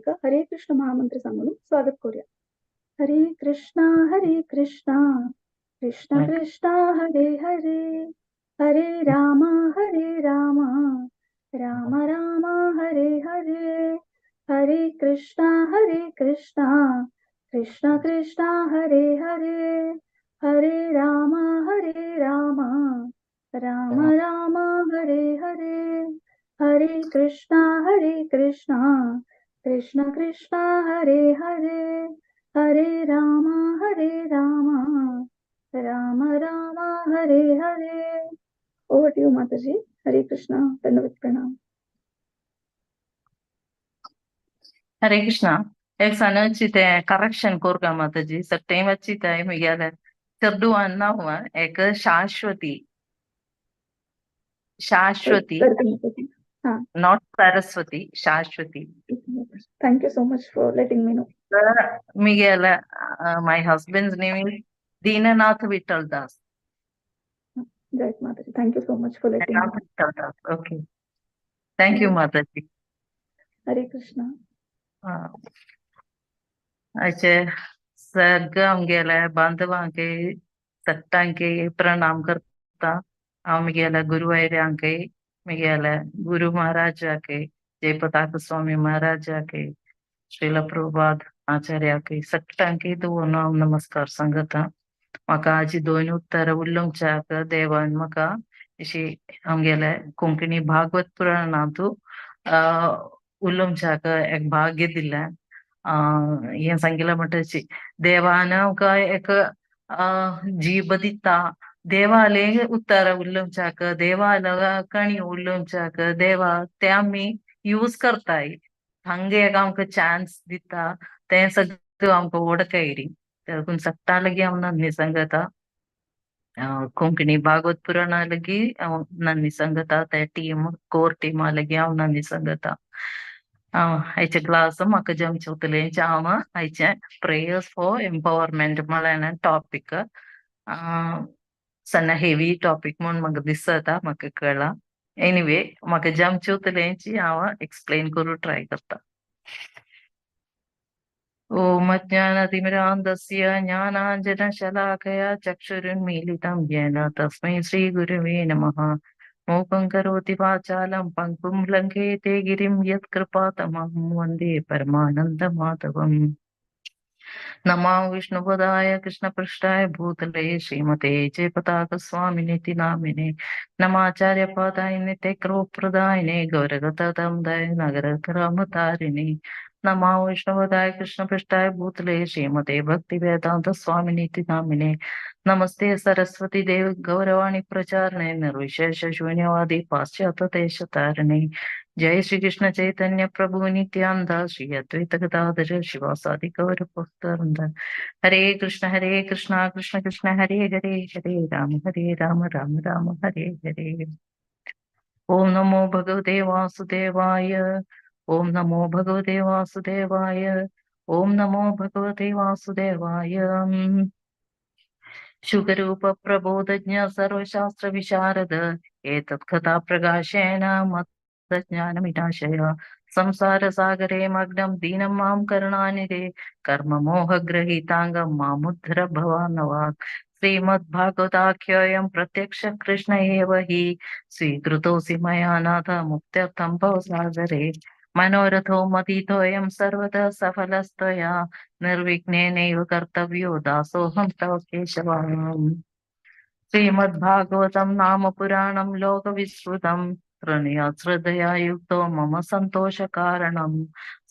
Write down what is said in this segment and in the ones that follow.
माताजीका हरे कृष्ण महामंत्र सांगून स्वागत करूया. हरे कृष्णा हरे कृष्णा कृष्ण कृष्णा हरे हरे, हरे राम हरे राम राम राम हरे हरे, हरे कृष्णा हरे कृष्णा कृष्ण कृष्णा हरे हरे, हरे राम हरे राम राम राम हरे हरे, हरे कृष्णा हरे कृष्णा कृष्ण कृष्णा हरे हरे, हरे राम हरे Ram Ram Ram Hare Hare. Over to you Mataji. Hare Krishna, दंडवत प्रणाम. हरे कृष्णा. एक सणाची ते करेक्शन कोरका माताजी. सट्टेमाची ते मिगेले चेर्डुवान नांव एक शाश्वती. शाश्वती. करते माताजी. हा. Not Saraswati, Shashwati. Thank you so much for letting me know. मिगेले my husband's name is Dinanath Vittal Das. Right Mataji, thank you so much for letting me know. Vittal Das. Okay, thank you Mataji. Hare Krishna. आयचे सगळं आमगेले बांधवांक सट्टांक प्रणाम करता. हांव म्हगेल्या गुरुवैऱ्यांक, म्हगेल्या गुरु महाराजाक, जयपताक स्वामी महाराजाक, श्रील प्रभुपाद आचार्याक सट्टांक दवरून हांव नमस्कार सांगता. म्हाका आजी दोन उत्तरां उलोवच्याक देवान म्हाका अशी आमगेले कोंकणी भागवत पुराणांतू उलोवच्याक एक भाग्य दिलें. हें सांगिल्लें म्हणटची देवान आमकां एक जीब दिता, देवाले उत्तरां उलोवच्याक, देवाला काणी उलोवच्याक, देवा ते आमी यूज करताय. हांगा एक आमकां चान्स दिता, तें सगळें आमकां व्हड कायरी. देखून सगळ्यां लागीं हांव नंदी सांगता. कोंकणी भागवत पुराणा लागीं हांव नंदी सांगता, ते टीम कोर टिमा लागीं हांव नंदी सांगता. आयचे क्लास म्हाका जमचें उरतलें हांव आयचें प्रेयर्स फॉर एम्पावरमेंट म्हळ्यार टॉपीक सण्ण हेवी टॉपीक म्हूण म्हाका दिसता, म्हाका कळ्ळां. एनिवे म्हाका जमचें उरतलेंची हांव एक्सप्लेन करूं ट्राय करता. ॐ अज्ञानतिमिरान्धस्य ज्ञानाञ्जनशलाकया चक्षुरुन्मीलितं येन तस्मै श्रीगुरवे नमः. मूकं करोति वाचालं पङ्गुं लङ्घयते गिरिं यत्कृपातमहं वन्दे परमानन्दमाधवम्. नमो विष्णुपदाय कृष्णपृष्ठाय भूतले श्रीमते जयपताकस्वामिनिति नामिने. नमाचार्यपादाय नित्यकृपप्रदायिने गौरगतदम्बय नगरग्रामतारिणे. नमो विष्णुपदाय कृष्णपृष्ठाय भूतले श्रीमते भक्तिवेदांत स्वामिनिति नामिने. नमस्ते सरस्वती देव गौरवाणी प्रचारणे निर्विशेष शून्यवादी पाश्चात्य देशतारिणे. जय श्री कृष्ण चैतन्य प्रभु नित्यानंद श्री अद्वैत गदाधर शिवासादि गौर भक्तवृंद. हरे कृष्ण कृष्ण कृष्ण हरे हरे, हरे राम राम राम हरे हरे. ओम नमो भगवते वासुदेवाय, ओम नमो भगवते वासुदेवाय, ओम नमो भगवते वासुदेवाय. शुकरूप प्रबोधज्ञ सर्वशास्त्र विशारद एतत् कथा प्रकाशेन मत्तज्ञानविनाशय. संसार सागरे मग्नं दीनं मां करुणानिधे कर्म मोहग्रहीतांगं मामुद्धर भवानवात्. श्रीमद्भागवताख्योऽयं प्रत्यक्ष कृष्ण एव हि स्वीकृतोऽसि मया नाथ मुक्त्यर्थं भवसागरे. मनोरथो मतीतोऽयं सर्वदा सफलस्तया निर्विघ्नेनैव कर्तव्यो दासोऽहं तव केशवाम्. श्रीमद्भागवतं नाम पुराणं लोकविश्रुतं शृणुयात् श्रद्धया युक्तो मम सन्तोषकारणं.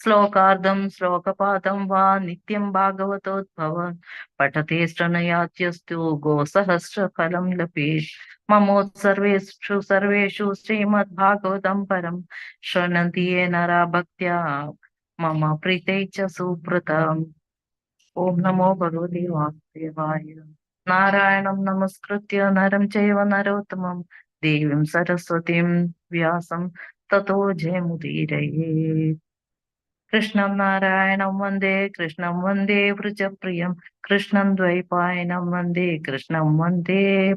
श्लोकार्धं श्लोकपादं वा नित्यं भागवतोद्भव पठते शृणुयात् यस्तु गोसहस्रफलं लभेत्. ममोत्सर्वेषु सर्वेषु श्रीमद्भागवतं परं शृण्वन्ति ये नरा भक्त्या मम प्रीते च सुप्रतम्. ओम नमो भगवते वासुदेवाय. नारायणं नमस्कृत्य नरं चैव नरोत्तमं देवीं सरस्वतीं व्यासं ततो जयमुदीरयेत्. कृष्णं नारायणं वन्दे कृष्णं वन्दे वृजप्रियं कृष्णं द्वैपायनं वन्दे कृष्णं वन्दे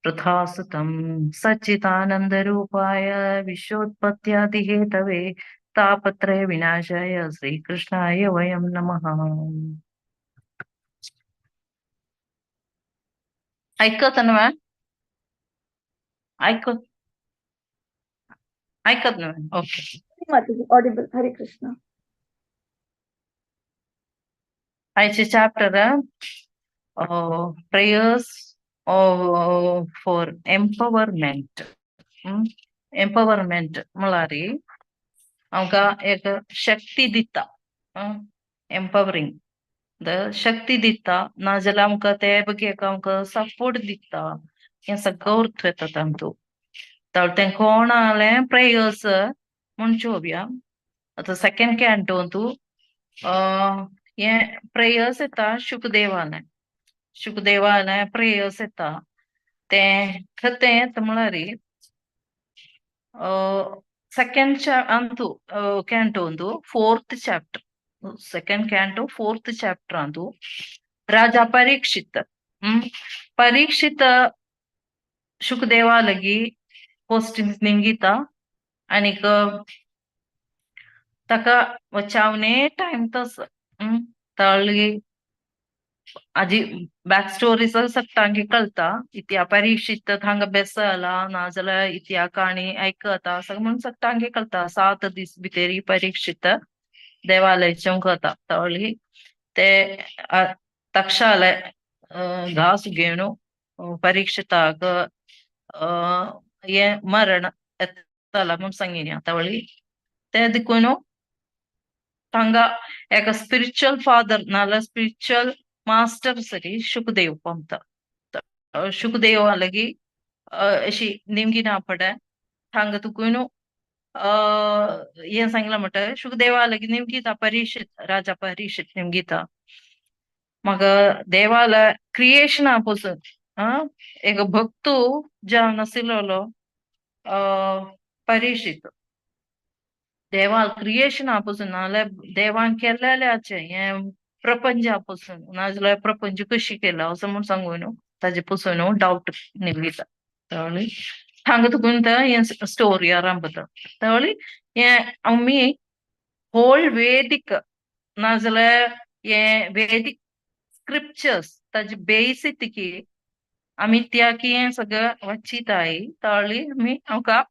पृथासुतं. सच्चिदानन्दरूपाय विश्वोत्पत्त्यादिहेतवे तापत्रय विनाशाय श्रीकृष्णाय वयं नमः. ऐकत ना? ऐकत ऐकत ना? ओके. माताजी, ऑडिबल. हरे कृष्ण. आयचे chapter prayers for empowerment. Empowerment म्हळ्यार आमकां एक शक्ती दिता, एम्पवरींग the शक्ती दिता, नाजाल्यार आमकां ते बगे आमकां सपोर्ट दिता, हें सगळो अर्थ येता तातूंत. तर तें कोणालें प्रेयर्स म्हूण चोवया. आतां सेकंड कॅन्टोंतू हें प्रेयर्स येता शुकदेवालें, शुकदेवालें प्रेयर्स येता. तें खतें येता म्हळ्यार second Antu कॅन्टोंतू fourth chapter, second canto fourth chapter Antu राजा परीक्षित. परीक्षित शुकदेवा लगी क्वेश्चन्स निमगिता आनीक ताका वचावने टायम तस तळी आजी बॅक स्टोरी सगटांकी कळता. इत्या परीक्षित हांगा बेसला नाजाल्यार इत्या काणी आयकता सगळें म्हणून सगटांकी कळता. 7 दीस भितरी परीक्षित देवालय वता. तळी ते तक्षाले घास घेवन परीक्षिताक हें मरण येतला म्हूण सांगिनी. तवळी ते देखून हांगा एक स्पिरिच्युअल फादर नाल्यार स्पिरिच्युअल मास्टर सरी शुकदेव पंत. शुकदेव लगी अशी निमगिना पडे हांगा तुकून हें सांगलां म्हणटा शुकदेवा लगी निमगिता परीक्षित, राजा परीक्षित निमगिता. म्हाका देवाला क्रिएशना पसून एक भक्तू जावन आशिल्लो परीक्षित देवाल क्रिएशना पसून नाजाल्यार देवान केल्लेल्याचें हें प्रपंचा पसून नाजाल्यार प्रपंच कशी केला असो म्हूण सांगू न्हू, ताजे पसून डावट निमगिता. तळी हांगा तुकून हें स्टोरी आरंभता. तळी हें आमी होल वेदीक नाजाल्यार हें वेदीक स्क्रिप्चर्स ताजे बेस की आमी त्या की हें सगळें वाचिताय. तळी आमी आमकां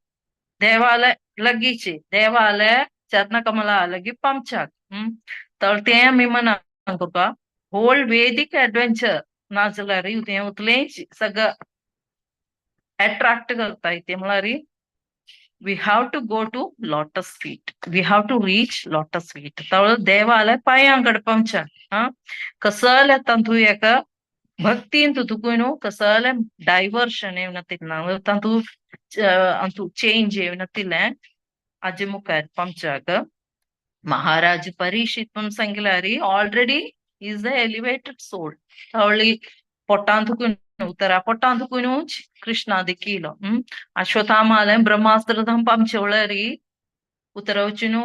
देवालय लगीचे देवालय चरण कमला लगी पंचाक. तर तें आमी म्हणा तुका होल वेदीक एडवेंचर नाजाल्यार तें उतलेंच सगळं अट्रॅक्ट करता. ते म्हळ्यार we have to go to lotus feet, we have to reach lotus feet. तर देवालय पांयां कडेन पंचाक. कसलें तातूंत एका भक्तीन तुका न्हू कसलें डायवर्शन येवना तितलें तातूंत अंतू चेंज येवना तितलें आजे मुखार पंचाक. महाराज परीक्षित म्हूण सांगल्यार already is a elevated soul. थवळी पोटांतून उतरा पोटांतून कृष्णा देखिलो. अश्वत्थामालें ब्रह्मास्त्र पंचवळरी उतरवचीनु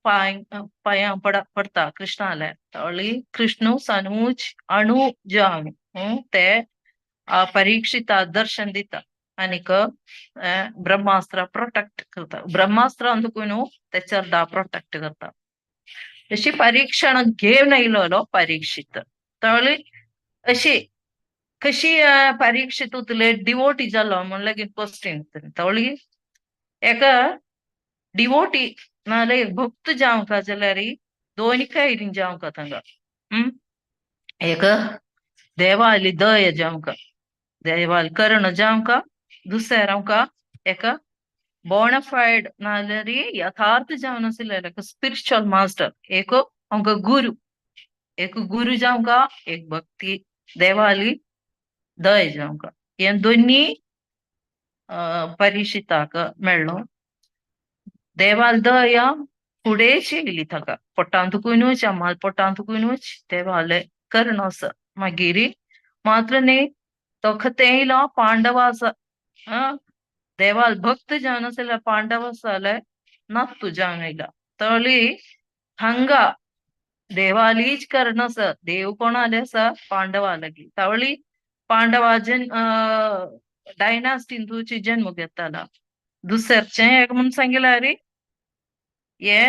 पाय पांयां पडता कृष्णाले. तळी कृष्णू सनूज अणु जावन ते परीक्षिता दर्शन दिता आनीक ब्रह्मास्त्र प्रोटेक्ट करता. ब्रह्मास्त्र अंदकून ते चरदा प्रोटेक्ट करता. अशी परीक्षण घेवन येयलो परीक्षित. तळी अशी कशी परीक्षित उतले डिवोटी जालो म्हण लागीं क्वेश्चन. तळी एका डिवोटी नाजाल्यार भक्त जावंक जाल्यार दोन कायरीन जावंक थांगा. एक देवाली दया जावंक, देवाली कर्ण जावंक, दुसरें आमकां एका बोनाफायड नाजाल्यार यथार्थ जावन आशिल्लें एक स्पिरिच्युअल मास्टर, एक आमकां गुरू, एक गुरू जावंक, एक भक्ती देवाली दया जावंक. हे दोनी परीक्षिताक मेळ्ळो. देवाल दया फुडेंच येयली ताका पोटांतुकूनच आमाल पोटांतुकूनच देवाले कर्ण आसा. मागीर मात्र न्ही तो खतें येयलो पांडवा देवाल भक्त जावन आशिल्ल्या पांडव आसाले नातू जावन येयला. तळी हांगा देवालीच कर्ण आसा, देव कोणाले आसा पांडवा लागीं. तवळी पांडवा जन डायनास्टीन तुची जन्म घेताला. दुसरचें एक म्हूण सांगिल्यार हे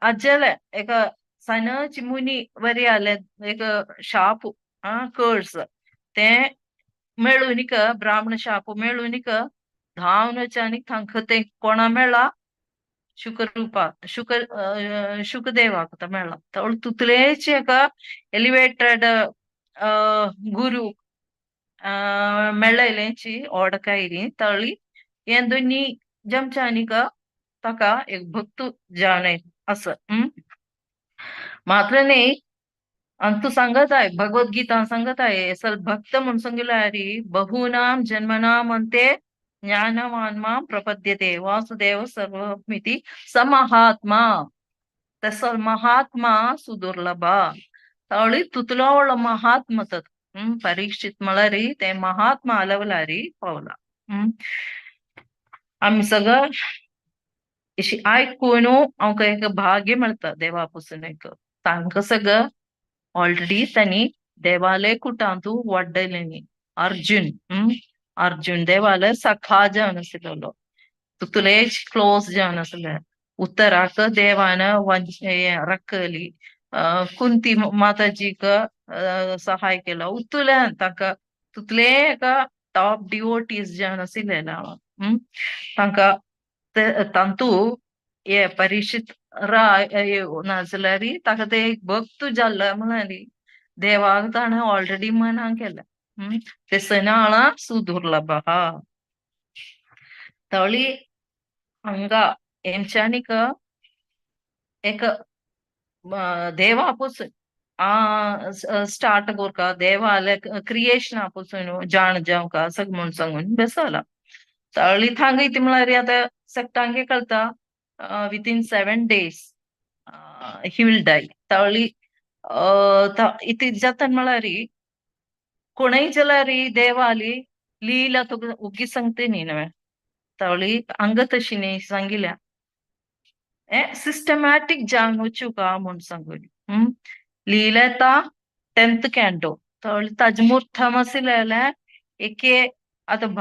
आज्याले एका सनच मुनी वरी आले एक शाप कर्स ते मेळूनिक ब्राह्मण शाप मेळूनिक धांवन आनी तांकां ते कोणा मेळ्ळा शुकरूपा शुकदेवाक मेळ्ळा. तवळ तुतलेच एका एलिवेटेड गुरु मेळ्ळेची ओडकायली तळी हें दोनी जमच्यानिक ताका एक भक्त जावन असं. मात्र न्ही आणि तू सांगत आहे भगवद्गीता सांगत आहे असल भक्त म्हणून सांगितलं बहुनाम जन्मनाम अंते ज्ञानवान मां प्रपद्यते वासुदेव सर्वमिति स महात्मा. तसल महात्मा सुदुर्लभ. तळी तुतलो महात्मा तत परीक्षित म्हळ्यार ते महात्मा लेवलारी पावला. आमी सगळं अशी आयकून आमकां एक भाग्य मेळटा देवा पासून एक तांकां सगळं ऑलरेडी तांणी देवाले कुटांतू वाडयलेनी. अर्जुन अर्जुन देवाले सखा जावन आसलेलो तुतलेच क्लोज जावन आसले. उत्तराक देवान रखली कुंती माताजीक सहाय केलो उत्तुल्यान तांकां तुतले एका टॉप डिवोटीज जावन आशिल्ले तांकां तांतू हे परीक्षित राय नाजाल्यार ताका ते एक भक्त जाल्ले म्हळ्यार देवाक ताणें ऑलरेडी मना केलें. ते सनाळा सुदुर्लभ. तळी हांगा हेमच्यानीक एक देवा पासून स्टार्ट कोरका देवाले क्रिएशना पासून जाण जावंका सगळें म्हूण सांगून बेसला. तळी थांग इतलें म्हळ्यार आतां सगटांगे कळटा within 7 days he will die. तळी इति जाता म्हळ्यार कोणय जाल्यार देवाली लीला तुका उगी सांगते न्ही नवें तळी हांगा तशी न्ही सांगिल्या सिस्टमॅटीक जावन वचूका म्हूण सांगून. लीला येता 10th कॅन्टो. तळी ताजे मुर्थम आशिल्लें एके आतां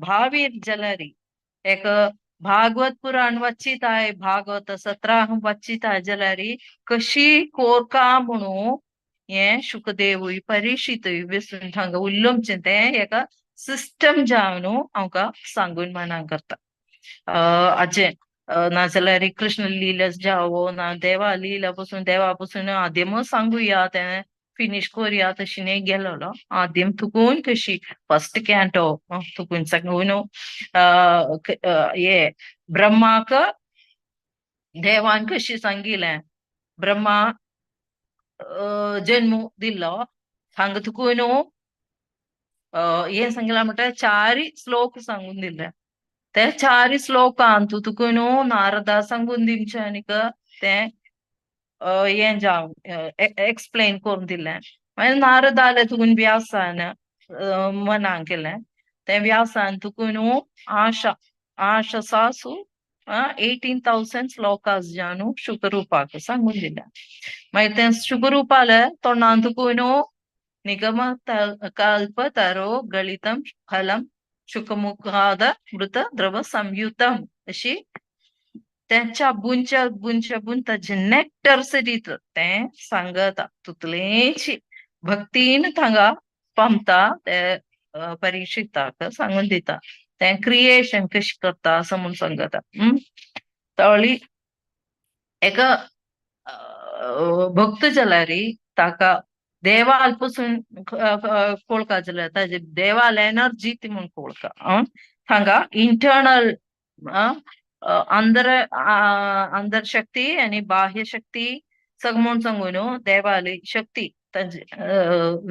भावीर जाल्यार एक भागवत पुराण वाचिताय भागवत सत्राह वाचिताय जाल्यार कशी कोरका म्हणून हें शुकदेवूय परीक्षितूय बसून हांगा उलोवचें तें एका सिस्टम जावन आमकां सांगून मना करता. आजें नाजाल्यार कृष्ण लीला जावो ना देवा लीला पासून देवा पासून आद्यम सांगुया तें फिनिश करुया तशी न्ही गेलोलो आद्यम तुकून कशी फर्स्ट कॅन्टो तुकून सांगून हे ब्रह्माक देवान कशी सांगिलें ब्रह्मा जन्म दिल्लो हांगा तुकून हें सांगिलां म्हणटा चारी श्लोक सांगून दिले ते चारी श्लोकांत तुका न्हू नारदा सांगून दिवचें आनीक तें हें जावन एक्सप्लेन करून दिलें. मागीर नारदाले तुकून व्यासान मनांक केलें तें व्यासान तुका न्हू आशा आशा सासू 18,000 श्लोकास जावन शुकरूपाक सांगून दिलें. मागीर तें शुकरूपाले तोंडान तुका न्हू निगम कल्पतरो गलितं फलं शुकमुखाद मृत द्रव संयुतम अशी तें चाबून चाबून चाबून ताजें नॅक्टर सरीत तें सांगता तुतलेची भक्तीन थांगा पामता ते परीक्षिताक सांगून दिता तें क्रिएशन कशें करता असं म्हूण सांगता. तळी एका भक्त जाल्यार ताका देवाल पासून कोळका जाल्यार ताजे देवाल एनर्जी ती म्हूण कोळका. हांगा इंटर्नल अंदर अंदर शक्ती आनी बाह्य शक्ती सगळें म्हूण सांगू न्हू देवाली शक्ती ताजी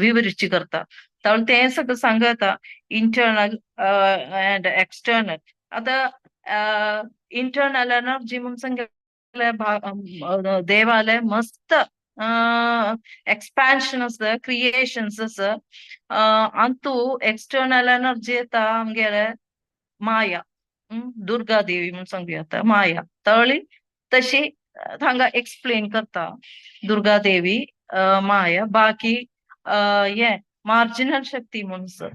विवरीची करता. तर तें सगळें सांगता इंटर्नल अँड एक्सटर्नल. आतां इंटर्नल एनर्जी म्हूण सांगल्यार देवाले मस्त एक्सपान्शन आसा क्रिएशन्स आसा. अंतू एक्सटर्नल एनर्जी येता आमगेले माया दुर्गा देवी म्हूण सांगूया आतां माया. तळी तशी हांगा एक्सप्लेन करता दुर्गा देवी माया बाकी हें मार्जिनल शक्ती म्हूण आसा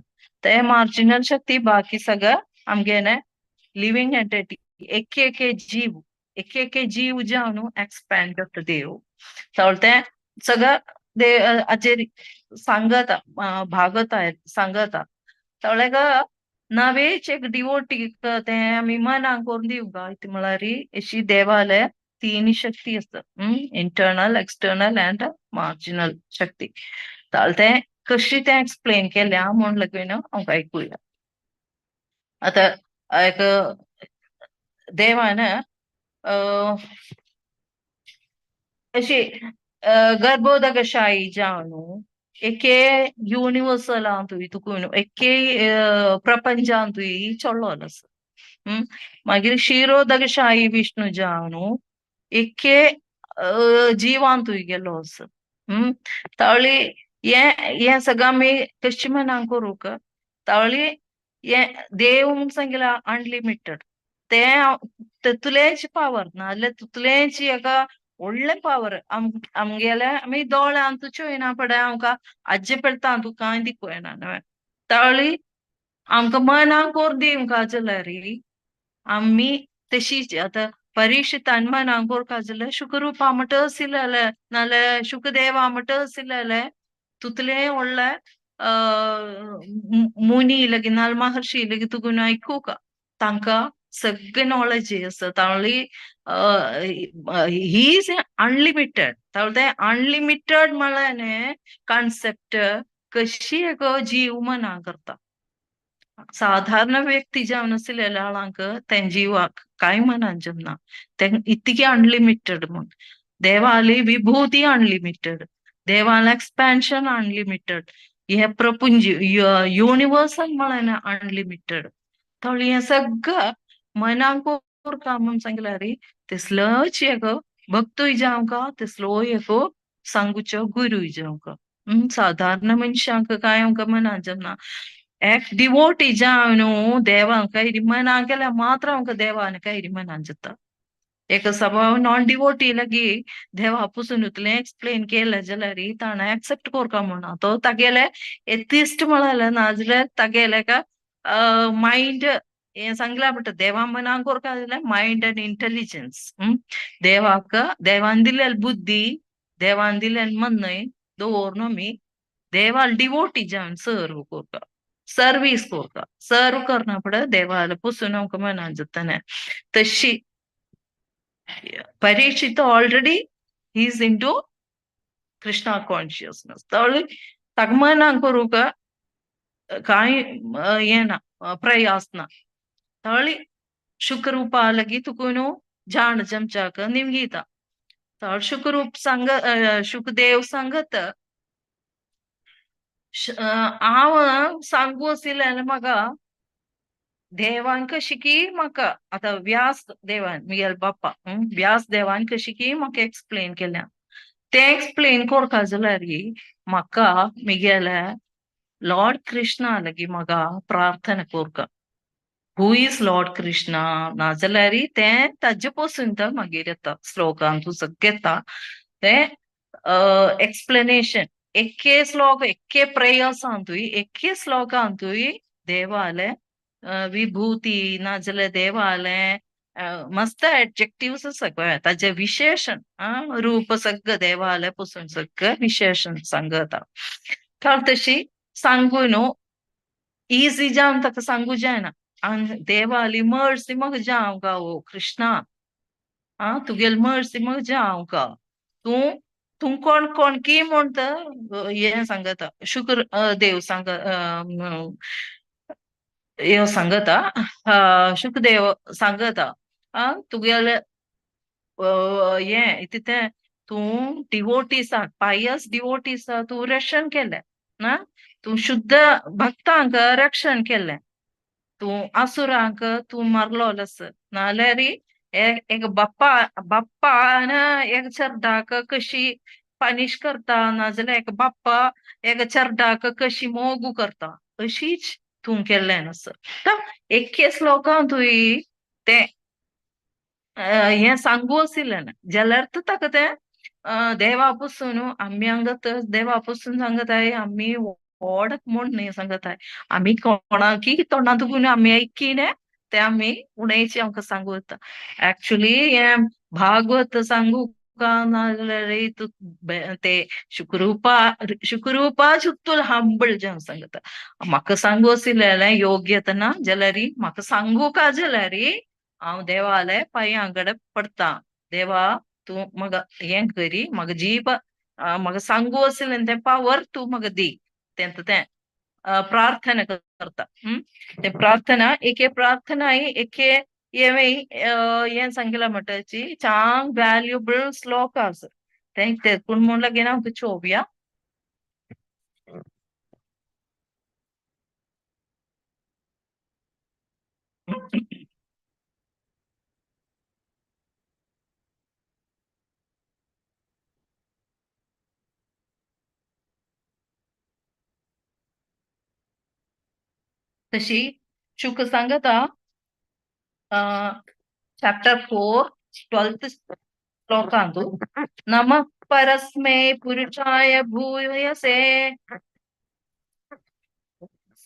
ते मार्जिनल शक्ती बाकी सगळं आमगेले लिव्हिंग एंटिटी एक एक जीव, एक एक जीव जावन एक्सपॅन्ड जाता देव. तावळ तें सगळं दे हाजेर सांगता, भागवता सांगता. तावळ नवेच एक डिवोटीक तें आमी मनाक करून दिवंक ती म्हळ्यार अशी देवाले तीन शक्ती आसता, इंटर्नल, एक्सटर्नल अँड मार्जिनल शक्ती. तावळ तें कशी तें एक्सप्लेन केल्या म्हूण लागून आमकां आयकुया. आतां एक देवान अशी गर्भोदकशाही जावन एके युनिवर्सलांतूय तुका एके प्रपंचांतूय चोडलोलो आसा. मागीर क्षीरोदकशाही विष्णू जावन एके जिवांतूय गेलो आसा. तावळी हें सगळें आमी कशें मनाक करूंक तावळी हें देव म्हूण सांगिला अनलिमिटेड, तें तितलेंच पावर नाजाल्यार तितलेंच एका व्हडलें पावर आमगेले आमी दोळ्यान चोयना पडे आमकां आज्जे पेडटा तुका कांय दिकू येना न्हय. तावळी आमकां मनाक करून दिवंक जाल्यार आमी तशीच आतां परीक्षितान मनाक कोरका जाल्यार शुकरूपा म्हट आशिल्लें नाल्यार शुकदेवा म्हट आशिल्लें तितलें व्हडलें मुनी लगी नाल्यार महर्षी लगी तुगून आयकूंक तांकां सगळें नॉलेज आसा. तावळी he is unlimited. तावळ तें अनलिमिटेड म्हळ्यार न्ही कॉन्सेप्ट कशी एक जीव मना करता. साधारण व्यक्ती जावन आशिल्ल्या आळांक तें जिवाक कांय मनान जमना, तें इतकें अनलिमिटेड म्हूण. देवाली विभूती अनलिमिटेड, देवालें एक्सपेन्शन अनलिमिटेड, हे प्रपंच युनिवर्सल म्हळ्यार अनलिमिटेड. तावळी हें सगळं मनाक कोरका म्हूण सांगल्यार तसलोच एक भक्तूय जावंक तसलो एक सांगूचो गुरूय जावंक. साधारण मनशांक कांय आमकां मनान जमना. एक डिवोटी जावन देवान कांय मनान केल्यार मात्र आमकां देवान कांय मनान जाता. एक सभाव नॉन डिवोटी लगी देवा पसून इतलें एक्सप्लेन केलें जाल्यार ताणें एक्सेप्ट कोरका म्हणना, तो तागेले एथिस्ट म्हळ्यार नाजाल्यार तागेले का मायंड हें सांगलां म्हणटा देवा मनाक कोरका जाल्यार मायंड आनी इंटेलिजन्स. देवाक देवान दिलेली बुद्धी, देवान दिलेलें मन्नय दवरून आमी देवाल डिवोटी जावन सर्व कोरका, सर्वीस कोरका. सर्व करना पडे देवाल पसून आमकां मनान जाता न्ही. तशी Parikshit already he is into Krishna consciousness. तावळी ताका मनाक करूंक कांय हें ना, प्रयास ना. तावळी शुकरूपा लगी तुका न्हू जाण जमच्याक निमगीता. तावळ शुकरूप सांग, शुकदेव सांगत हांव सांगू आशिल्लें म्हाका देवान कशी की म्हाका आतां व्यास देवान म्हगेले बाप्पा व्यास देवान कशी की म्हाका एक्सप्लेन केल्या, तें एक्सप्लेन कोरका जाल्यार म्हाका म्हगेले लॉर्ड कृष्णा लगी म्हाका प्रार्थना कोरका. Who is Lord Krishna नाजाल्यार तें ताजे पसून तो मागीर येता श्लोकान तूं सगळें येता तें एक्सप्लेनेशन. एके श्लोक एके प्रेयर्सांतूय एके श्लोकांतूय देवाले विभूती नाजाल्यार देवाले मस्त एडजेक्टिव्स सगळे ताजे विशेषण रूप सगळं देवाले पसून सगळें विशेषण सांगता. तर तशी सांगू न्हू इजी जावन ताका सांगू जायना. आनी देवाली मर्सी म्हाका जावंक ओ कृष्णा, आं तुगेली मर्सी म्हाका जावंक, तूं तूं कोण कोण की म्हणटा हें सांगता शुक्र देव सांग हें सांगता शुकदेव सांगता आं तुगेले हें इतलें तूं डिवोटीसाक पायस डिवोटीसाक तूं रक्षण केलें ना, तूं शुद्ध भक्तांक रक्षण केलें, तूं असुरांक तूं मारलोलो आसा. नाल्यार एक बाप्पा बाप्पान एक चरडाक कशी पनिश करता, नाजाल्यार एक बाप्पा एक चरडाक कशी मोगू करता, अशीच तूं केल्लें आसा. तर एके श्लोकान तुवें तें हें सांगू आशिल्लें ना जाल्यार तूं ताका तें देवा पसून आमी हांगा देवा पसून सांगताय आमी व्हड म्हूण न्ही सांगताय, आमी कोणाकी तोंडांत आमी आयकिने ते आमी उणेची आमकां सांगू येता. ऍक्च्युली हें भागवत सांगू का नाजाल्यार ते शुक्रुपा शुक्रुपा शुक्तुल हंबल जे हांव सांगता. म्हाका सांगू आशिल्लें योग्यता ना जाल्यार म्हाका सांगू का जाल्यार हांव देवाले पांयां कडेन पडटा. देवा तूं म्हाका हें करी, म्हाका जीब म्हाका सांगू आशिल्लें तें पावर तूं म्हाका दी. तें तें प्रार्थना करता. ते प्रार्थना एके प्रार्थना एके हें सांगिलां म्हणटाची चांग व्हॅल्युएबल श्लोक आसा. तें पूण म्हूण लागीं आमकां चोवया. तशी शुक सांगता चॅप्टर 4 12th श्लोकांतु नमः परस्मै पुरुषाय भूयसे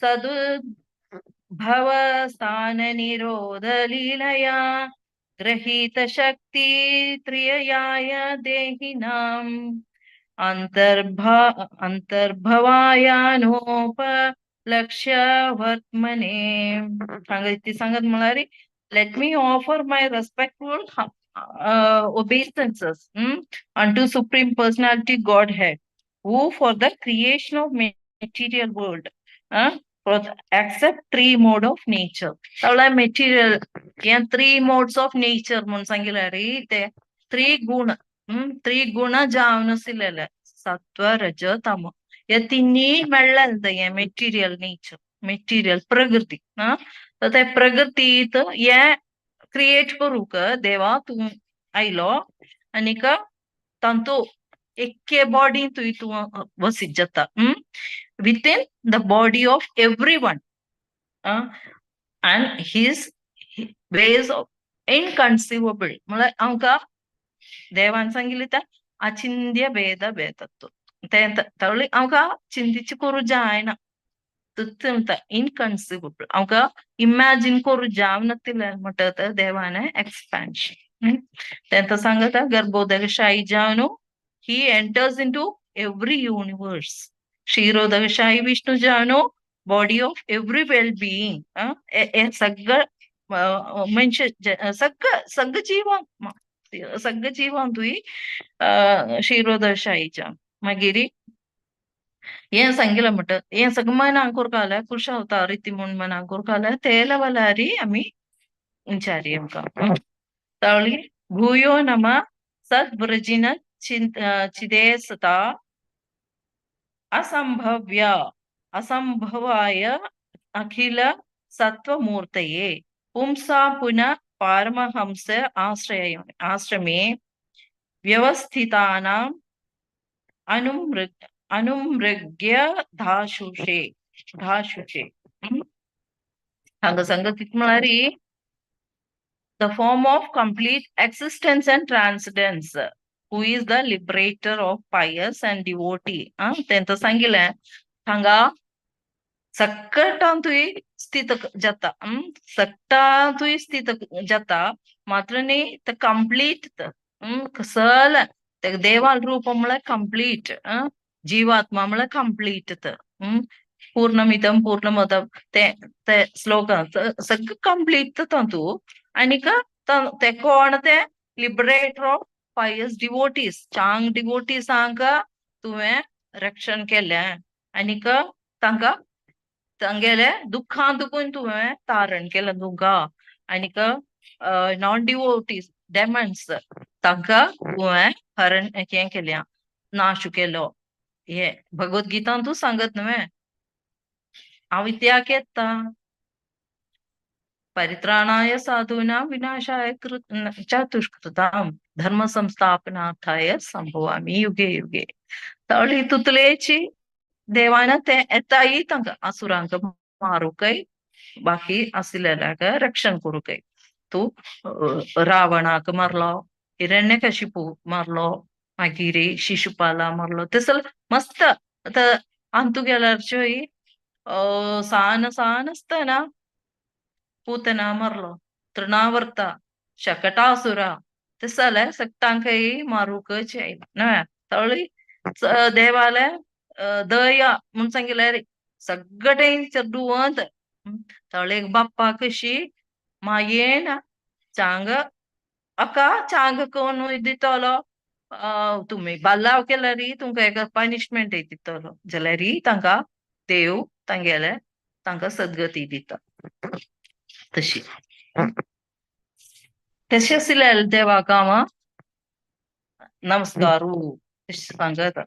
सदुद्भवस्थाननिरोधलीलया गृहीतशक्तित्रिययाय देहिनाम् अंतर्भवायानोपलक्ष्यवर्त्मने. सांगत सांगत म्हळ्यार let me offer my respectful obeisances unto Supreme Personality Godhead, who for the creation of material world for the, accept three mode of nature. तवला material हें three modes of nature म्हूण सांगिल्लें रे. ते त्रिगुण त्रिगुण जावन आशिल्लें सत्व रज तम हे तिन्ही मेळ्ळें हें मेटेरियल नेचर, मेटेरियल प्रकृती. तर ते प्रकृतीत हे क्रिएट करूंक देवा तूं आयलो आनीक तांतू एके बॉडी तुवें तूं वसीत जाता within the body of every one and his ways of inconceivable. म्हळ्यार आमकां देवान सांगिल्लें तें अचिंत्य भेद भेदत्व तें तवळी आमकां चिंतिची करूं जायना. इनकन्सिवेबल आमकां इमॅजिन करूं जावना म्हणटा देवाने एक्सपान्शन. तें सांगता गर्भोदकशाही जावन he enters into every universe. Kshirodakashayi Vishnu जावन body of every well being. हें सगळं मनशां सगळं सगळं जिवांक सगळं जिवांतूय क्षीरोदकशाही जावन. मागीर हें सांगिलां म्हणटा हें सगळें मनाक कोरकाले कृश अवतार इति म्हूण मनाक कोरकाले तेलवलारी आमी विचारी आमकां. तावळी भूयो नम सद्व्रजिन चिदेसता असंभव्य असंभवाय अखिल सत्वमूर्तये पुंसा पुनः पारमहंस आश्रय आश्रमे व्यवस्थितानां अनुमृग्य धाशुषे धाशुषे. हांगा सांगत कितें म्हळ्यार the form of complete existence and transcendence, who is the liberator of pious and devotee. तेंका सांगिल्लें हांगा सकटांतूय स्थित जाता, सकटांतूय स्थित जाता मात्र न्ही ते कंप्लीट सगळें देवाल रूप म्हळ्यार कंप्लीट, जीवात्मा म्हळ्यार कंप्लीट. पूर्णमिदं पूर्णमदं ते ते श्लोक सगळें कंप्लीट तातूंत. आनीक ते कोण ते लिबरेटर ऑफ पायस डिवोटीज, चांग डिवोटीजांक तुवें रक्षण केलें आनीक तांकां तांगेले दुख्खां दुखून तुवें तारण केलें तुमकां. आनीक नॉन डिवोटीज डेमन्स तांकां तुवें हरण हें केलें, नाश केलो. हे भगवद्गीतान तूं सांगत न्हय. हांव इत्याक येता परित्राणाय साधूनां विनाशाय चतुष्कृतां धर्म संस्थापनार्थाय संभवामि युगे युगे. तळी तुतलेची देवान ते येताय तांकां असुरांक मारूंकय बाकी आशिल्ल्यांक रक्षण करूंकय. तूं रावणाक मारलो, हिरण्यकशिपू मारलो, मागीर शिशुपाला मारलो, ते सगळें मस्त. आतां अंतू गेल्यार चोय सान सान आसतना पूतना मारलो, तृणावर्ता, शकटासुरा, तशें जाल्यार सगटांकय मारूंकच येयला न्हय. तळी देवाले दया म्हूण सांगिल्यार सगळें चेडुवंत तळे बाप्पा कशी मायेन चांग अका चांग कोण दितलो, तुमी बाल्लाव केल्यार तुमकां एक पनिशमेंट दितलो जाल्यार तांकां देव तांगेले तांकां सद्गती दिता. तशी तशें आशिल्ले देवाक हांव नमस्कारू तशें सांगता.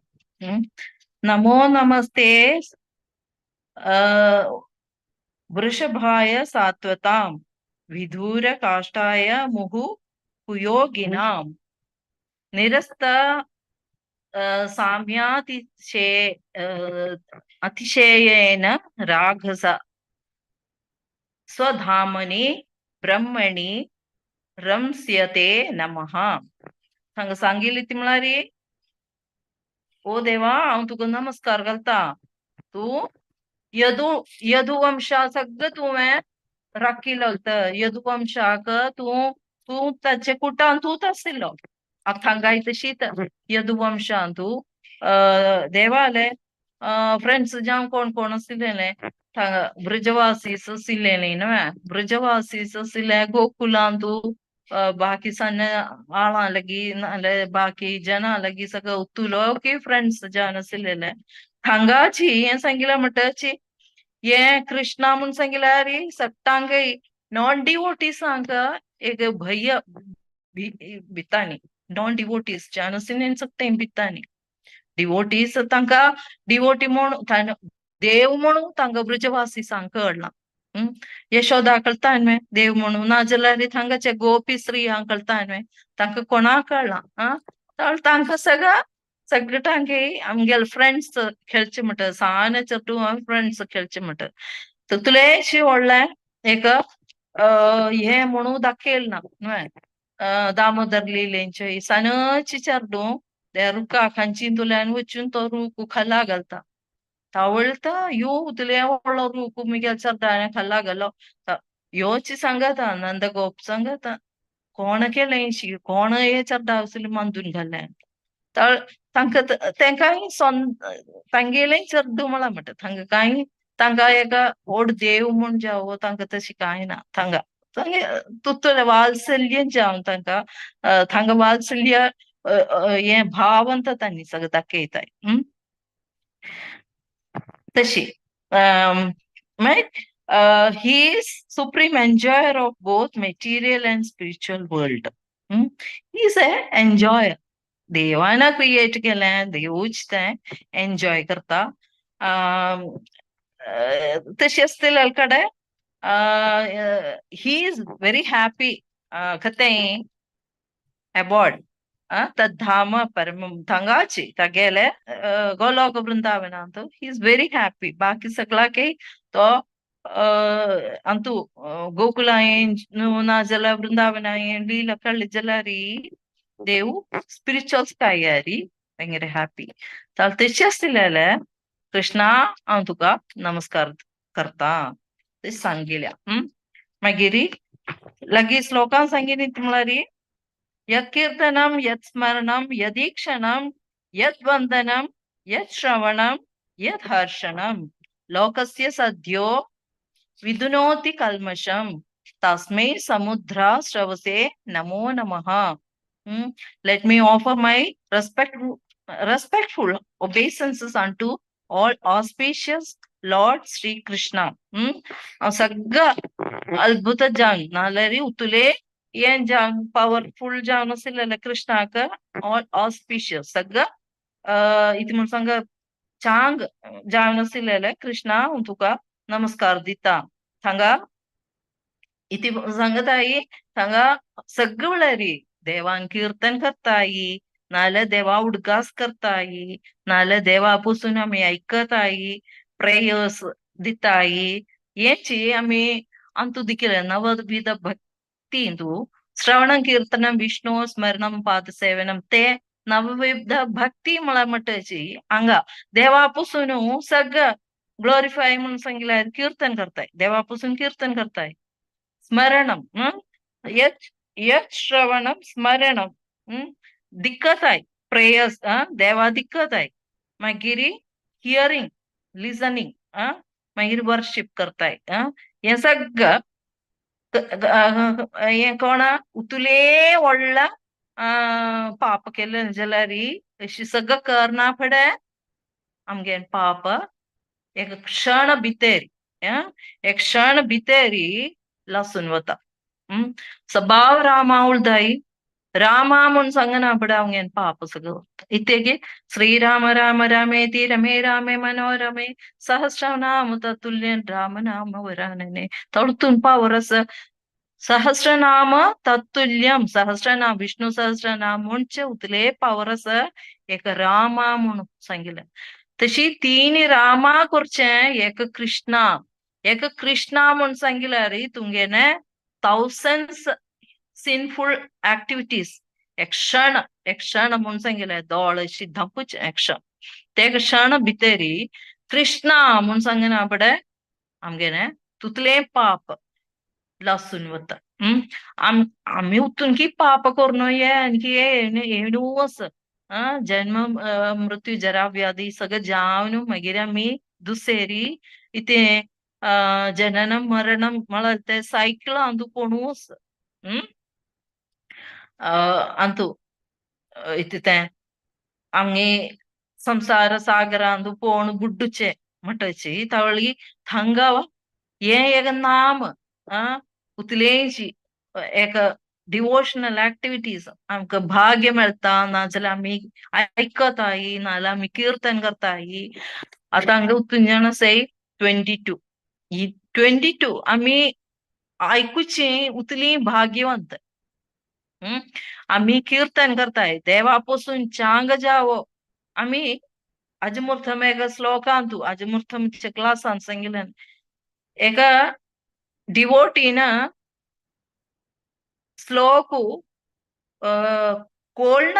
नमो नमस्ते वृषभाय सात्वतां विधूर काष्ठाय मुहु कुयोगिनां निरस्त साम्यातिशे अतिशयेन राघस स्वधामनि ब्रह्मणि रंस्यते नमः. हांगा सांगिल्ली ती म्हळ्यार ओ देवा हांव तुका नमस्कार घालता, तूं यदु यदुवंशा सगळं तुवें राखी लागता, यदुवंशाक तूं तूं ताचे कुटान तूंच आशिल्लो. हांगाय तशीच यदुवंशान तूं देवाले फ्रेंड्स जावं कोण कोण आशिल्ले ब्रजवासीस आशिल्ले न्हय, ब्रजवासीस आशिल्ले गोकुलान तूं बाकी सन्न आळां लगी नाल्यार बाकी जनां लगी सगळं उतुलो की फ्रेंड्स जावन आशिल्ले. हांगाची हें सांगिलें म्हणटची हें कृष्णा म्हूण सांगिल्यार सगटांकय नॉन डिवोटीसांक एक भय भितानी, नॉन डिवोटीस जावन आशिल्ले सगटे भितानी डिवोटीस तांकां डिवोटी म्हूण देव म्हणून तांकां ब्रजवासीसांक कळना. यशोदा कळटा न्हय देव म्हणून, नाजाल्यार हांगाचे गोपी स्त्रियांक कळटा न्हय, तांकां कोणाक कळना. आं तांकां सगळं सगळ्यांक आमगेले फ्रेंड्स खेळचे म्हणटा, सान चेडूं फ्रेंड्स खेळचे म्हणटा. तितलेंशी व्हडलें एक हें म्हणून दाखयल ना न्हय. दामोदर लिलेंचे सानची चेडूं त्या रुखा खांची तुल्यान वचून तो रूख खाला घालता, तावळटा यो तुले व्हडलो रूख मुगेल्या चेड्यान खाला घालो. योची सांगता नंदगोप सांगता कोण केलें कोण हे चेड्डा आसले मांदून घालें. तांकां तेंकांय तांगेलें चेड्डू म्हळां म्हणटा, तांकां कांय तांकां एक व्हड देव म्हूण जावं तांकां तशें कांय ना. थांगा तुतले वात्सल्य जावन तांकां थांगा वात्सल्य हें भाव तांणी सगळें दाखयताय. तशी मागीर he is supreme enjoyer of both material and spiritual world. He is a enjoyer. देवान क्रिएट केलें, देवूच तें एन्जॉय करता. तशें आसतले कडेन he is very happy कतें अबॉर्ड तद्धाम परम थांगाची तागेले Golok वृंदावनांत he is very happy. बाकी सगळ्याकय तो अंतू गोकुलायेन नाजाल्यार वृंदावनायेन लीला कळ्ळी जाल्यार देव स्पिरिच्युअल स्कायारी भयंकर हॅपी. तशें आसलें कृष्णा हांव तुका नमस्कार करता तशें सांगिल्या. मागीर लागीं श्लोकान सांगिल्ली म्हळ्यार यत्कीर्तनं यत्स्मरणं यदीक्षणं यद्वंदनं यत्श्रवणं यद्हर्षणं लोकस्य सद्यो विधुनोति कल्मषं तस्मै समुद्रा श्रवसे नमो नमः. Let me offer my respectful obeisances unto all auspicious Lord Sri Krishna. सगळं अद्भुत जान नाल्यार उतुले ಏನ್ ಜಾನ್ ಪವರ್ಫುಲ್ ಜಾನ್ आशिल्लें कृष्णाक ऑल ऑस्पिशियस सगळं इति म्हूण सांग चांग जावन आशिल्लें कृष्णा हांव तुका नमस्कार दिता. थांगा इति सांगताई थांगा सगळं म्हळ्यार देवान कीर्तन करताई, नाल्यार देवा उडगास करताई, नाल्यार देवा पसून आमी आयकताई, प्रेयर्स दिताई. हेची आमी अंतू दिकेले नवविध भक्ती श्रवणं कीर्तनं विष्णु स्मरणं पादसेवनं ते नवविध भक्ती म्हळ्यार म्हणटाची हांगा देवा पसून सगळं ग्लोरिफाय म्हणून सांगिल्यार कीर्तन करताय, देवा पसून कीर्तन करताय. स्मरणम, यच यच श्रवणम स्मरणम, दिक्कत आहे प्रेयर्स, देवा दिक्कत आहे, मागीर हियरिंग लिसनिंग, मागीर वर्शिप करताय. हें सगळं हें कोणा उतुले व्हडला पाप केलें जाल्यार अशी सगळं करना फुडें आमगे पाप एक क्षण भितर, एक क्षण भितर लासून वता. सबाव रामा उलदाई रामा म्हूण सांगना फुडें आमगे पाप सगळं वता. इतेगे श्रीराम राम रामेति रमे रामे मनोरमे सहस्रनाम तत्तुल्यं राम नाम वरानने. तळतून पावर आसा सहस्रनाम तत्तुल्यम, सहस्रनाम विष्णू सहस्रनाम म्हणचे उतले पावर आसा एक रामा म्हूण सांगिल्लें. तशी तीन रामा करचें एक कृष्णा, एक कृष्णा म्हूण सांगिल्यार तुमगेले थावजंड्स सिनफुल ऍक्टिव्हिटीज एक क्षण, एक क्षण म्हूण सांगिल्लें दोळ अशी धांपूच एक क्षण, ते क्षण भितरी कृष्णा म्हूण सांगिना फुडें आमगेलें तुतलें पाप लासून वता. आमी उतून की पाप करून ये आणखी येणू आसा, जन्म मृत्यू जरा व्याधी सगळं जावन मागीर आमी दुसरी इथे जननम मरणम म्हळ्यार ते सायकल अंदू कोणू आसा. अंतू इथे तें आमगे संसार सागरांतू पोवन बुड्डुचे म्हणटाची तवळी थंगा हें एक नाम उतलेंची एक डिवोशनल ऍक्टिव्हिटीज आमकां भाग्य मेळटा, नाजाल्यार आमी आयकताय, नाजाल्यार आमी किर्तन करताय. आतां हांगा उतून जाण आसाय 22, ही 22 आमी आयकुची उतली भाग्यवंत. आमी कीर्तन करताय देवा पसून चांग जावो. आमी अजमूर्थम एका श्लोकांतू अजमूर्थमच्या क्लासान सांगिल्लें एका डिवोटीन श्लोकू कोण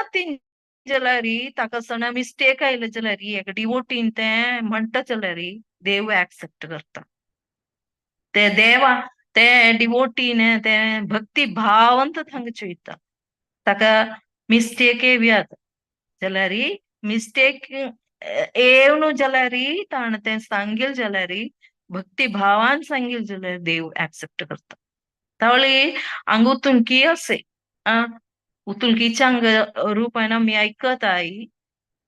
जाल्यार ताका सण मिस्टेक आयले जाल्यार एका डिवोटीन तें म्हणटा जाल्यार देव एक्सेप्ट करता. ते देवा ते डिवोटीन ते भक्ती भावंत थंग चोयता, ताका मिस्टेक बी जाता जाल्यार मिस्टेक येवन जाल्यार ताणें तें सांगील जाल्यार भक्ती भावान सांगील जाल्यार देव एक्सेप्ट करता. तावळी हांगा उतुलकी असे उतुलकीच्या अंग रूपान आमी आयकताय,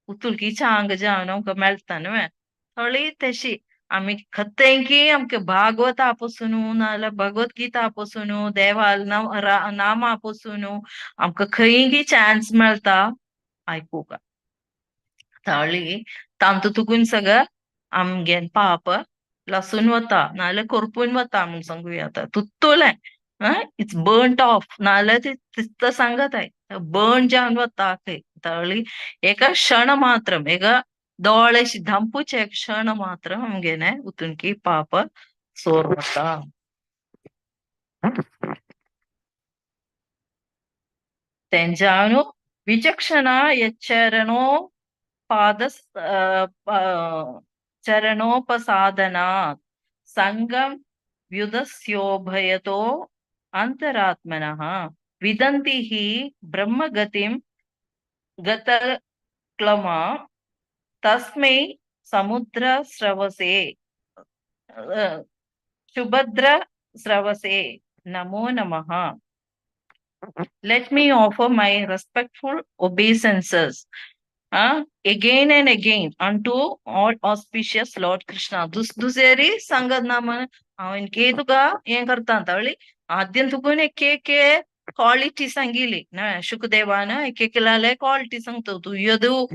उतुलकीच्या अंग जावन आमकां मेळटा न्हय. तावळी तशी आमी खतेंकी आमकां भागवता पसून नाजाल्यार भगवत गीता पसून देवा नामा पसून आमकां खंयी चान्स मेळटा आयकूंक. तावळी तांतू तुकून सगळं आमगे पाप लासून वता नाजाल्यार करपून वता म्हूण सांगूया आतां तुत्तुलें it's burnt of, नाजाल्यार ते सांगताय बर्न जावन वता खंय. तावळी एका क्षण मात्रम एका दोळे धांपूचे एक क्षण मात्र आमगेलें उतुनकी पाप सोर वता. तेंजानु विचक्षणा यच्चरणो पाद चरणोपसादनात् संगम व्युदस्योभयतो अंतरात्मनः विदन्ति हि ब्रह्मगतिं गतक्लमा तस्मै समुद्रस्रवसे सुभद्रस्रवसे नमो नमः. Let me offer my respectful obeisances again and again unto all auspicious Lord Krishna. दुसरी सांगत ना म्हण हांवें की तुका हें करता. तावळी आद्यन तुकून एक एक क्वालिटी सांगिली ना शुकदेवान एक एकल्याले क्वालिटी सांगता. तूं यदू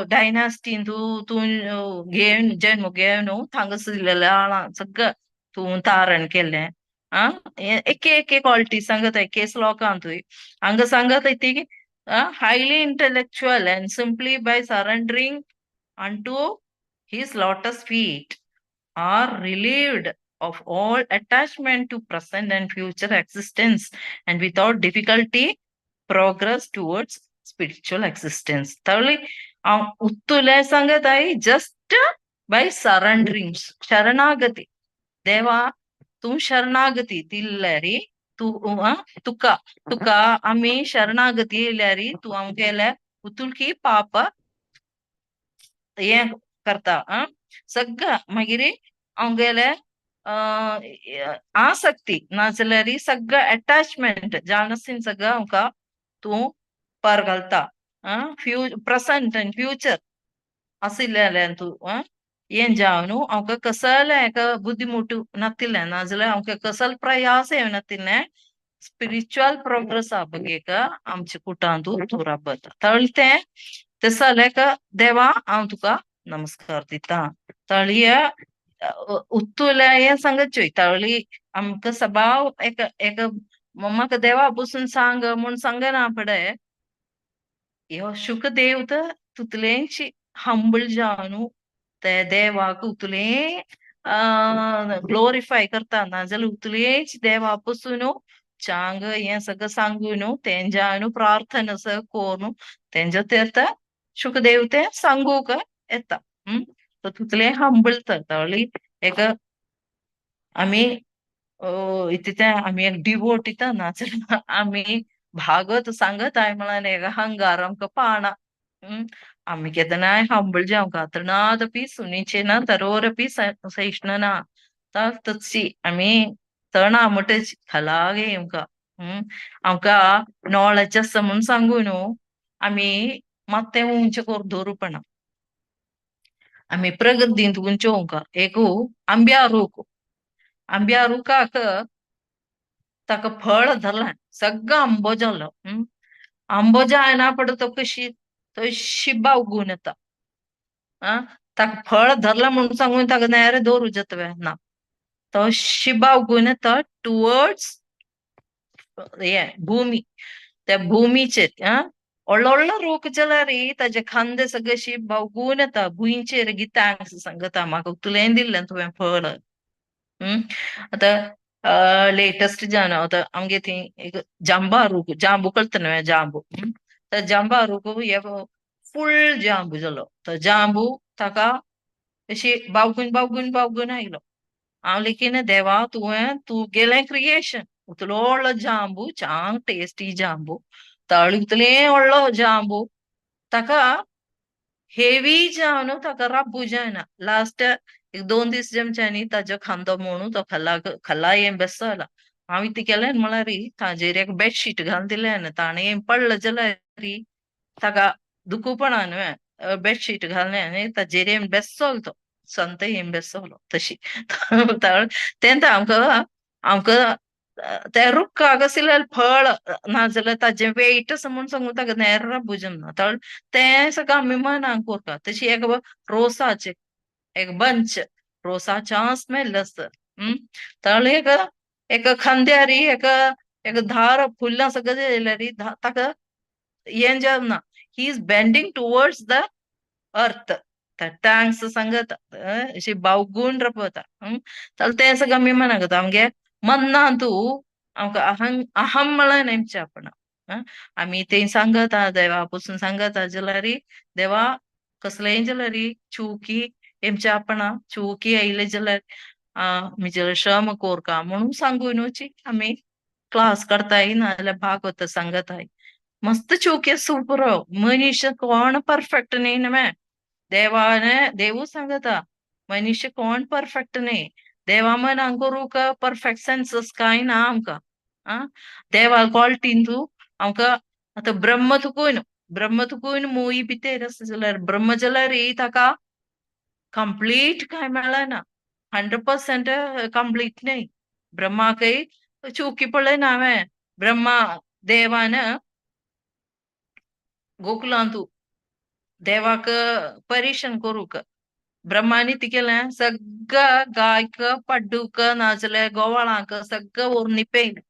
डायनास्टीन तूं तूं घेवन जन्म घेवन थांगसरलेल्या आळां सगळं तूं तारण केल्लें. एक एक क्वालिटी सांगत एक श्लोकांत हांगा सांगत ती highly intellectual and simply by surrendering unto his lotus feet are relieved of all attachment to present and future existence and without difficulty progress towards spiritual existence. तावळी उत्तुले सांगत आहे जस्ट बाय सरेंडरिंग, शरणागती. देवा तूं शरणागती दिल्ल्यारी तूं तुका तुका आमी शरणागती येयल्यारी तूं आमगेल्या उतुलकी पाप हें करता. आं, सगळं मागीर आमगेले आसक्ती नाजाल्यार सगळं अटॅचमेंट जाणसीन सगळं आमकां तूं पार घालता. आं, प्रेसेंट आनी फ्युचर आशिल्लें तूं. आं, हें जावन आमकां कसलें एका बुद्धिमुटू नातिल्लें नाजाल्यार आमकां कसलो प्रयास येवनातिल्लें स्पिरिच्युअल प्रोग्रेस बगेक आमच्या कुटांतू तूं राबता. तळी तें तसलें देवा हांव तुका नमस्कार दिता. तळये उत्तुल्या हें सांगत चोय तळी आमकां सबाव एक एक म्हाका देवा बसून सांग म्हूण सांगना फुडें ह्यो शुकदेव तर तुतलेंची हंबल जावन ते देवाक उतले ग्लोरिफाय करता नाजाल्यार उतलेच देवा पसून चांग हें सगळं सांगून तेंज्यान प्रार्थना सगळं करून तेंच्या ते शुकदेव ते सांगूक येता. तुतले हंबल तर एक आमी इतले आमी एक डिवोट इता नाजाल्यार आमी भागवत सांगत आहे म्हळ्यार एक अहंकार आमकां पाना. आमी केन्नाय हंबल जावंक तृणादपि सुनीचेन तरोरपि सहिष्णुना तशी आमी तणा म्हणटच खलागे आमकां. आमकां नॉलेज आसा म्हूण सांगू न्हू आमी मात्तें उंच करून दवरुपणा. आमी प्रगतींत उंचोवंक एक आंब्या रूख, आंब्या रुखाक ताका फळ धरलें सगळो आंबो जालो. आंबो जायना पडटा तो कशी तो बावगून येता. आं, ताका फळ धरलें म्हणून सांगून ताका नेरे दवरूं जाता ना, तो शिबावगून येता टुवर्ड्स हें भुमी. त्या भुमीचेर आं व्हडलो व्हडलो रूख जाल्यार ताजे खांदे सगळे अशी बावगून येता भुंयचेर गितांक सांगता म्हाका तुलें दिल्लें तुवें फळ. आतां लेटस्ट जावन आतां आमगे थंय एक जांबा रूख, जांबू कळटा न्हय जांबू, त्या जांबा रूख हे फूल जांबू जालो. तो जांबू ताका अशी बावगून बावगून बावगून आयलो. हांव लेकीन देवा तुवें तूं गेलें क्रिएशन उतलो व्हडलो जांबू चांग टेस्टी जांबू तळ उतले व्हडलो जांबू ताका हेवी जावन ताका राबू जायना. लास्ट एक 2 दीस जमच्यांनी ताजो खांदो म्हणून तो खाला खाला हें बेसला. हांव कितें केलें म्हळ्यार ताजेर एक बेडशीट घालून दिलें ताणें पडलें जाल्यार ताका दुखुपणा न्हय बेडशीट घाललें आनी ताजेर हें बेसलो तो संत हें बेसलो तशी. तें आमकां आमकां त्या रुखाक आशिल्लें फळ नाजाल्यार ताजें वेट आसा म्हूण सांगून ताका नेर राबू जमना. तें सगळें आमी मनाक करता. तशी एक रोसाचें एक बंच रोसाच्या स्मेल आसता. तळ एक एक खांद्यार एक एक धार फुलां सगळें जाल्यार ताका हें जावना. He is bending towards the earth. Thanks सांगता अशी बावगून राबता. तें सगळें आमी मनाक करता. आमगे मन्नांतू आमकां अहं अहं म्हळ्यार नेमचें आपण. आमी तें सांगता देवा पसून सांगता जाल्यार देवा कसलेंय जाल्यार चुकी हेमच्या आपणा चुकी आयले जाल्यार आमी जाल्यार श्रम कोरका म्हणून सांगून आमी क्लास करताय नाजाल्यार भागवत सांगताय. मस्त चुकी सुपर मनीस कोण परफेक्ट न्ही न्हय देवाने देवू सांगता मनीस कोण परफेक्ट न्ही. देवा मनाक करूंक परफेक्ट सेन्सस कांय ना आमकां. आं, देवा क्वॉलिटीन तूं आमकां आतां ब्रह्म तुकून ब्रह्म तुकून मूय भितर आसा जाल्यार ब्रह्म जाल्यार ताका कंप्लीट कांय मेळना, 100% कंप्लीट न्हय. ब्रह्माकय चुकी पळयना हांवें. ब्रह्मा देवान गोकुलांतू देवाक परेशान करूंक ब्रह्मानी ती केलें सगळं गायक पड्डूक नाजाल्यार गोवाळांक सगळं व्हरून निपयलें.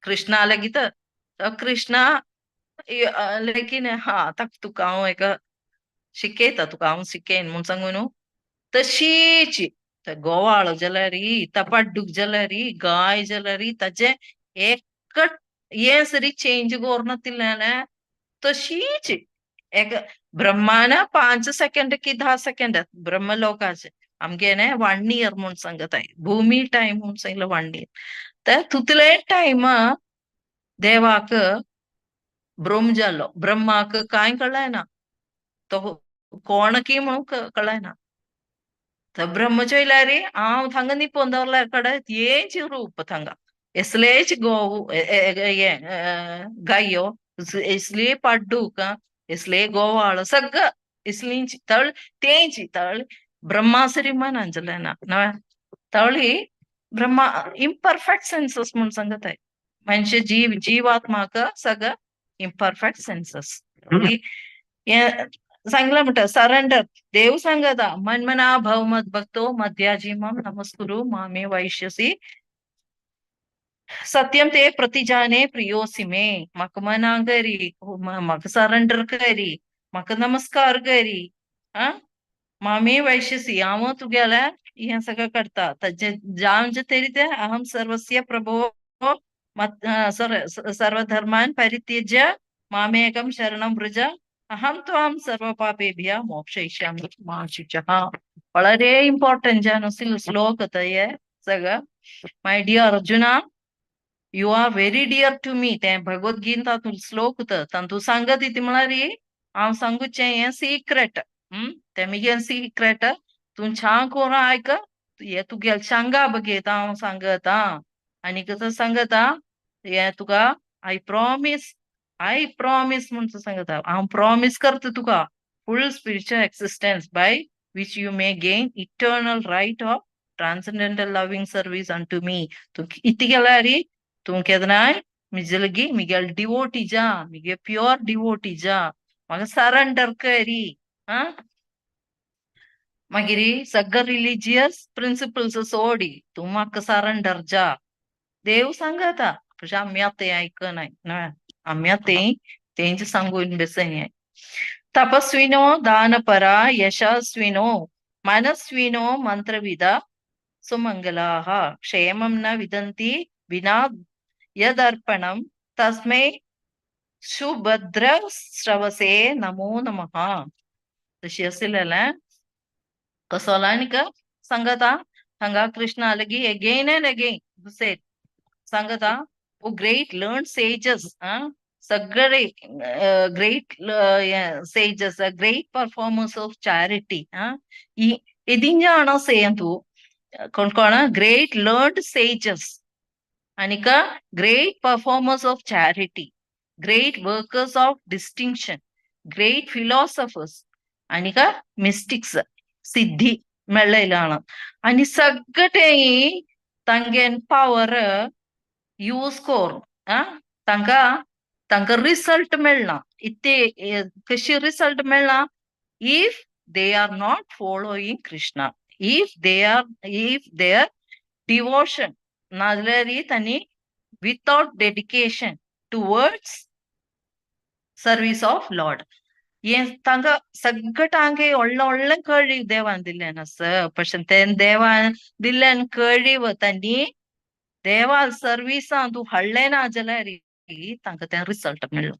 कृष्णा लेगीत कृष्णा लेकीन हा ताका तुका हांव एक शिकयता तुका हांव शिकयन म्हूण सांगू न्हू तशीच गोवाळ जाल्यार तपाड्डूक जाल्यार गाय जाल्यार ताजें एक हें सरी चेंज करून तशीच एक ब्रह्मान 5 सेकंड की 10 सेकंड ब्रह्मलोकाचे आमगेने 1 इयर म्हूण सांगताय, भूमी टायम म्हूण सांगला 1 इयर. तर तुतले टायम देवाक ब्रह्म जालो, ब्रह्माक कांय कळना, तो कोणकी म्हणून कळना. तर ब्रह्म चोयल्यार हांव थांगा निपोवन दवरल्या कडेन हेंच रूप थांगा एसलेच गोवू गायो, एसले पाड्डूक, एसले गोवाळ सगळं इसलींची तळ तेंची तळ ब्रह्मासरी मन अंजलेना नव्या तळी ब्रह्मा इम्परफेक्ट सेन्सस म्हणून सांगत आहे. म्हणजे जीव जीवात्माक सगळं इम्परफेक्ट सेन्सस सांगला म्हणटा सरेंडर. देव सांगता मनमना भव मद भक्तो मध्याजी माम नमस्कुरु मामे वैश्यसी सत्यम ते प्रतिजाने प्रियोसी मे. म्हाका मना करी, म्हाका सरेंडर करी, म्हाका नमस्कार करी, आ मामे वैश्यसी हांव तुगेल्या हें सगळें करता. ताजें जावन जे तरी तें अहम सर्वस्य प्रभो सर्वधर्मान परित्यज्य मामेकं शरणं व्रज अहं त्वां सर्वपापेभ्यः मोक्षयिष्यामि मा शुचः. വളരെ ഇമ്പോർട്ടന്റ് ആണ് ശ്ലോകത്തെ सगळं. My dear Arjuna, you are very dear to me. तें भगवद्गीता श्लोक तांतू सांगत ती म्हळ्यार हांव सांगुचें हें सिक्रेट. तें मुगे सिक्रेट तूं छान करून आयक, हें तुगेलें सांगा बघेता हांव सांगता. आनी कसो सांगता हें तुका I promise, I promise म्हूण सांगता, हांव प्रॉमीस करता तुका full spiritual existence by which you may gain eternal right of transcendental loving service unto me. तूं इतलें केल्यार तूं केन्नाय म्हजे लागीं म्हगेले डिवोटी जा, म्हगे प्युअर डिवोटी जा, म्हाका सरेंडर करी. आं मागीर सगळे रिलिजियस प्रिंसिपल्स सोडी तूं म्हाका सरेंडर जा. देव सांगता പക്ഷെ आमी आतां आयकनाय न्हय, आमी आतां तेंचे सांगून बेसनाय. तपस्विनो दानपरा यशस्विनो मनस्विनो मंत्रविद सुमंगलाः क्षेमं न विदन्ति विना यदर्पणं तस्मै सुभद्रश्रवसे नमो नमः. तशी आसलेलें कसो आनीक सांगता हांगा कृष्णा लागीं एगेन एंड अगेन दुसरे सांगता ओ ग्रेट लर्न सेजस, सगळे great sages, great performers of charity. इदिंजाणो सेयं तूं कोण कोण ग्रेट लर्न्ड सेजस आनीक great performers of charity, great workers of distinction, great philosophers आनीक मिस्टिक्स सिद्धी मेळ्ळेला. आनी सगळे तांगेन पावर यूज करून तांकां तांकां रिसल्ट मेळना. इतले कशी रिसल्ट मेळना? If they are not following Krishna, if they are if their devotion नाजाल्यार तांणी without dedication towards service of lord. हें तांकां सगळ्यांक व्हडलें व्हडलें कळीव देवान दिल्लें आसा, पशें तें देवान दिल्ल्यान कळीव तांणी देवा सर्विसान तूं हाडलें ना जाल्यार तांकां तें रिसल्ट मेळ्ळो.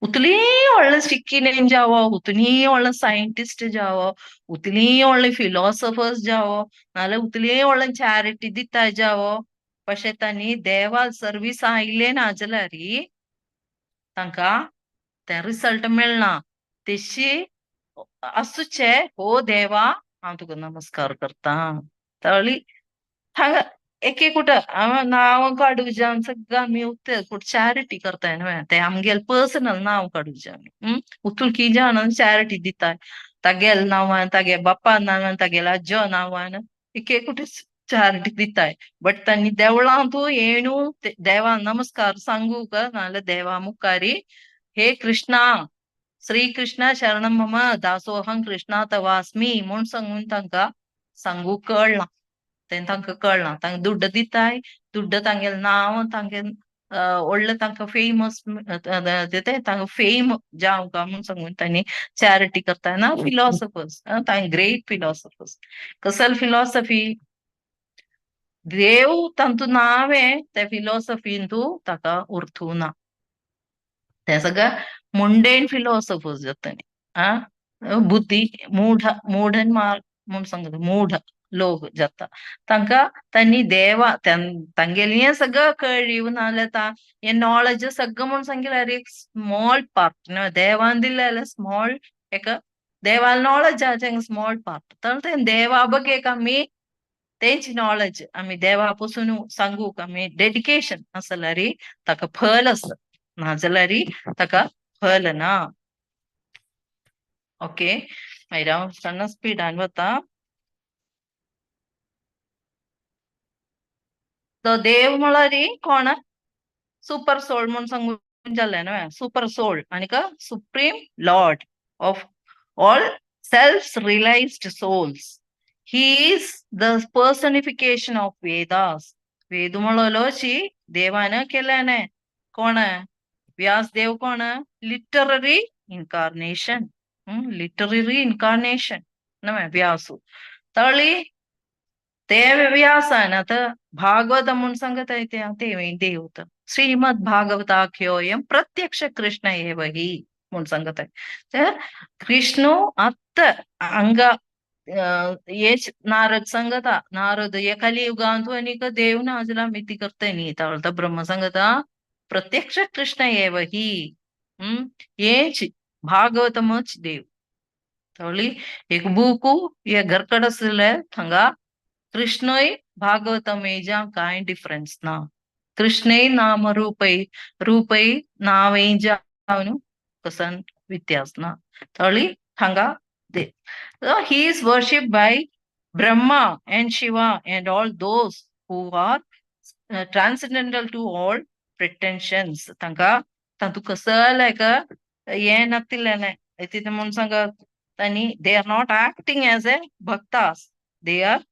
उतली व्हडलें शिकिनेन जावो, उतली व्हडलें सायंटिस्ट जावो, उतली व्हडलें फिलॉसॉफर्स जावो, नाजाल्यार उतली व्हडलें चॅरिटी दिता जावो, पशें तांणी देवा सर्वीस आयलें ना जाल्यार तांकां तें रिसल्ट मेळना. तेशी आसूचे हो देवा हांव तुका नमस्कार करता. तळी हांगा एक एक कुठं हांव नांव काडूं जावन सगळं आमी उत कुठं चॅरिटी करताय न्हय, तें आमगेलें पर्सनल नांव काडूं आमी. उतूल की जाण चॅरिटी दिताय तागेले नांवान, तागे बाप्पा नांवान, तागेल्या आजो नांवान एक एक कुठे चॅरिटी दिताय. बट तांणी देवळां तूं येणू देवा नमस्कार सांगू का नाजाल्यार देवा मुखारी हे कृष्णा श्री कृष्णा शरणं मम दासोहं कृष्णा तवास्मी म्हूण सांगून तांकां सांगू कळना. तें तांकां कळना. तांकां दुड्ड दिताय, दुड्ड तांगेलें नांव तांगे व्हडलें तांकां फेमस तें तांकां फेम जावं काय म्हूण सांगून तांणी चॅरिटी करताय ना. फिलॉसॉफर्स तांगे ग्रेट फिलॉसॉफर्स कसल फिलॉसॉफी देव तांतू नांवें त्या फिलॉसॉफीन तूं ताका उर्थू ना. तें सगळें मुंडेन फिलॉसॉफर्स जाता. आं बुद्धी मूढ मूढन म्हूण सांगता मूढ लोक जाता तांकां तांणी देवा तांगेलें सगळं कळीव नाजाल्यार हें नॉलेज सगळं म्हूण सांगिल्यार एक स्मॉल पार्ट देवान दिल्लें स्मॉल एक देवाल नॉलेज आहा स्मॉल पार्ट. तर ते देवा बगे आमी तेंची नॉलेज आमी देवा पसून सांगूक आमी डेडिकेशन आसल्यार ताका फल आसा, नाजाल्यार ताका फल ना. ओके, मागीर हांव सण्ण स्पिडान वता. तो देव म्हळ्यार कोण? सुपर सोल म्हूण सांगून जालें न्हय, सुपर सोल आनीक supreme lord of all self realised souls. He is the personification of Vedas. Veda म्हणलोची देवान केल्याने कोण? व्यास देव कोण? लिटररी इन्कार्नेशन, लिटररी इन्कार्नेशन न्हय व्यासू. तळी ते व्यासान आतां भागवत म्हूण सांगता ते देवता श्रीमद भागवताख्योयम प्रत्यक्ष कृष्ण एव हि म्हूण सांगता. तर कृष्णू आत्त हांगा हेच नारद सांगता, नारद हे कलियुगांतू आनीक देव ना जाल्यार आमी ती करताय न्ही. तावळता ब्रह्म सांगता प्रत्यक्ष कृष्ण एव हि, हेच भागवतमच देव. तावळी एक बुकू हे घरकड आसले थंगा कृष्णय भागवतम हेज्या कांय डिफरन्स ना. कृष्णय नाम रूपय रूपय नांवय जावन कसन व्यत्यास ना. तावळी हांगा So he is worshipped by Brahma and Shiva and all those who are transcendental to all pretensions. तांका तांतू कसं का हें नातिल्लें तितें म्हूण सांगा तांणी they are not acting as a bhaktas, they are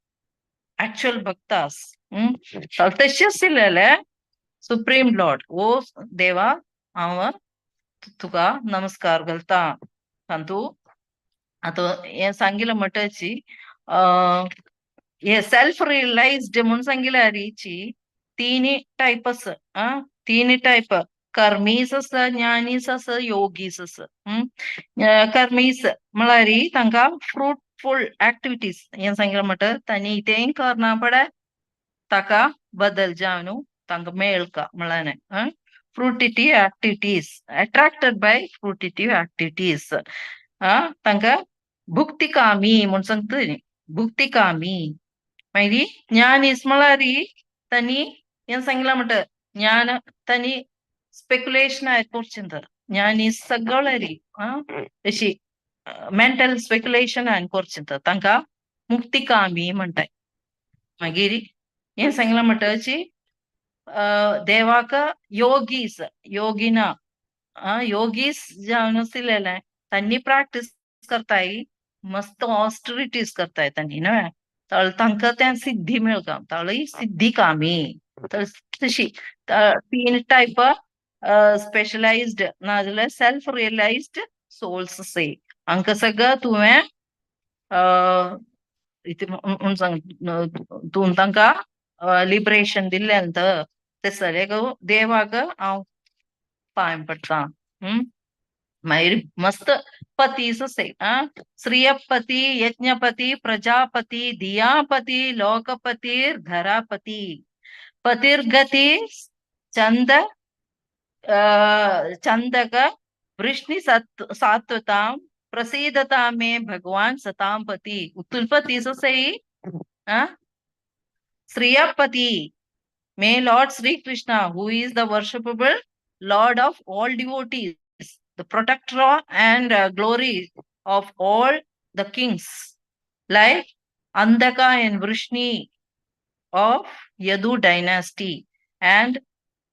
actual bhaktas. तशें आशिल्लें सुप्रीम लॉर्ड ओ देवा हांव तुका नमस्कार घालता. तांतू आतां हें सांगिल्लें म्हणटची हे सेल्फ रियलाइज्ड म्हूण सांगिल्यार तीन टायप आसा, तीन टायप कर्मीस आसा, ज्ञानीस आसा, योगीस आसा. कर्मीस म्हळ्यार तांकां फ्रुटफूल एक्टिविटीज हें सांगिल्लें म्हणटा तांणी तेंय करना पडे ताका बदल जावन तांकां मेळका म्हळ्यार fruitive activities, attracted by fruitive activities. तांकां भुक्तिकामी म्हूण सांगता न्ही, भुक्तिकामी. मागीर ज्ञानीस म्हळ्यार तांणी हें सांगलां म्हणटा ज्ञान तांणी स्पेक्युलेशन करचें तर ज्ञानी सगळें अशी मेंटल स्पेक्युलेशन करचें तर तांकां मुक्तिकामी म्हणटाय. मागीर हें सांगलां म्हणटची देवाक योगीस योगिना योगीस जावन आशिल्लें तांणी प्रॅक्टीस करताय, मस्त ऑस्टरिटीज करताय तांणी न्हय, तांकां तें सिद्धी मेळका, ताळी सिद्धी कामी. तशी तीन टायप स्पेशलाइज्ड नाजाल्यार सेल्फ रियलाइज्ड सोल्स आसाय. हांकां सगळं तुवें म्हूण सांग तूं तांकां लिबरेशन दिल्लें तर ते सगळे देवाक हांव पांय पडटा. मागीर मस्त पतीस आसाय, श्रियपती, यज्ञपती, प्रजापती, धियापती, लोकपती, धरापती, पतिर्गती चंद चंदक वृष्णि सात्वतां प्रसीदता मे भगवान सतांपती. उत्तुलपती आसाय श्रियपती may Lord Shri Krishna who is the worshipable lord of all devotees, the protector and glory of all the kings, like Andhaka and Vrishni of Yadu dynasty, and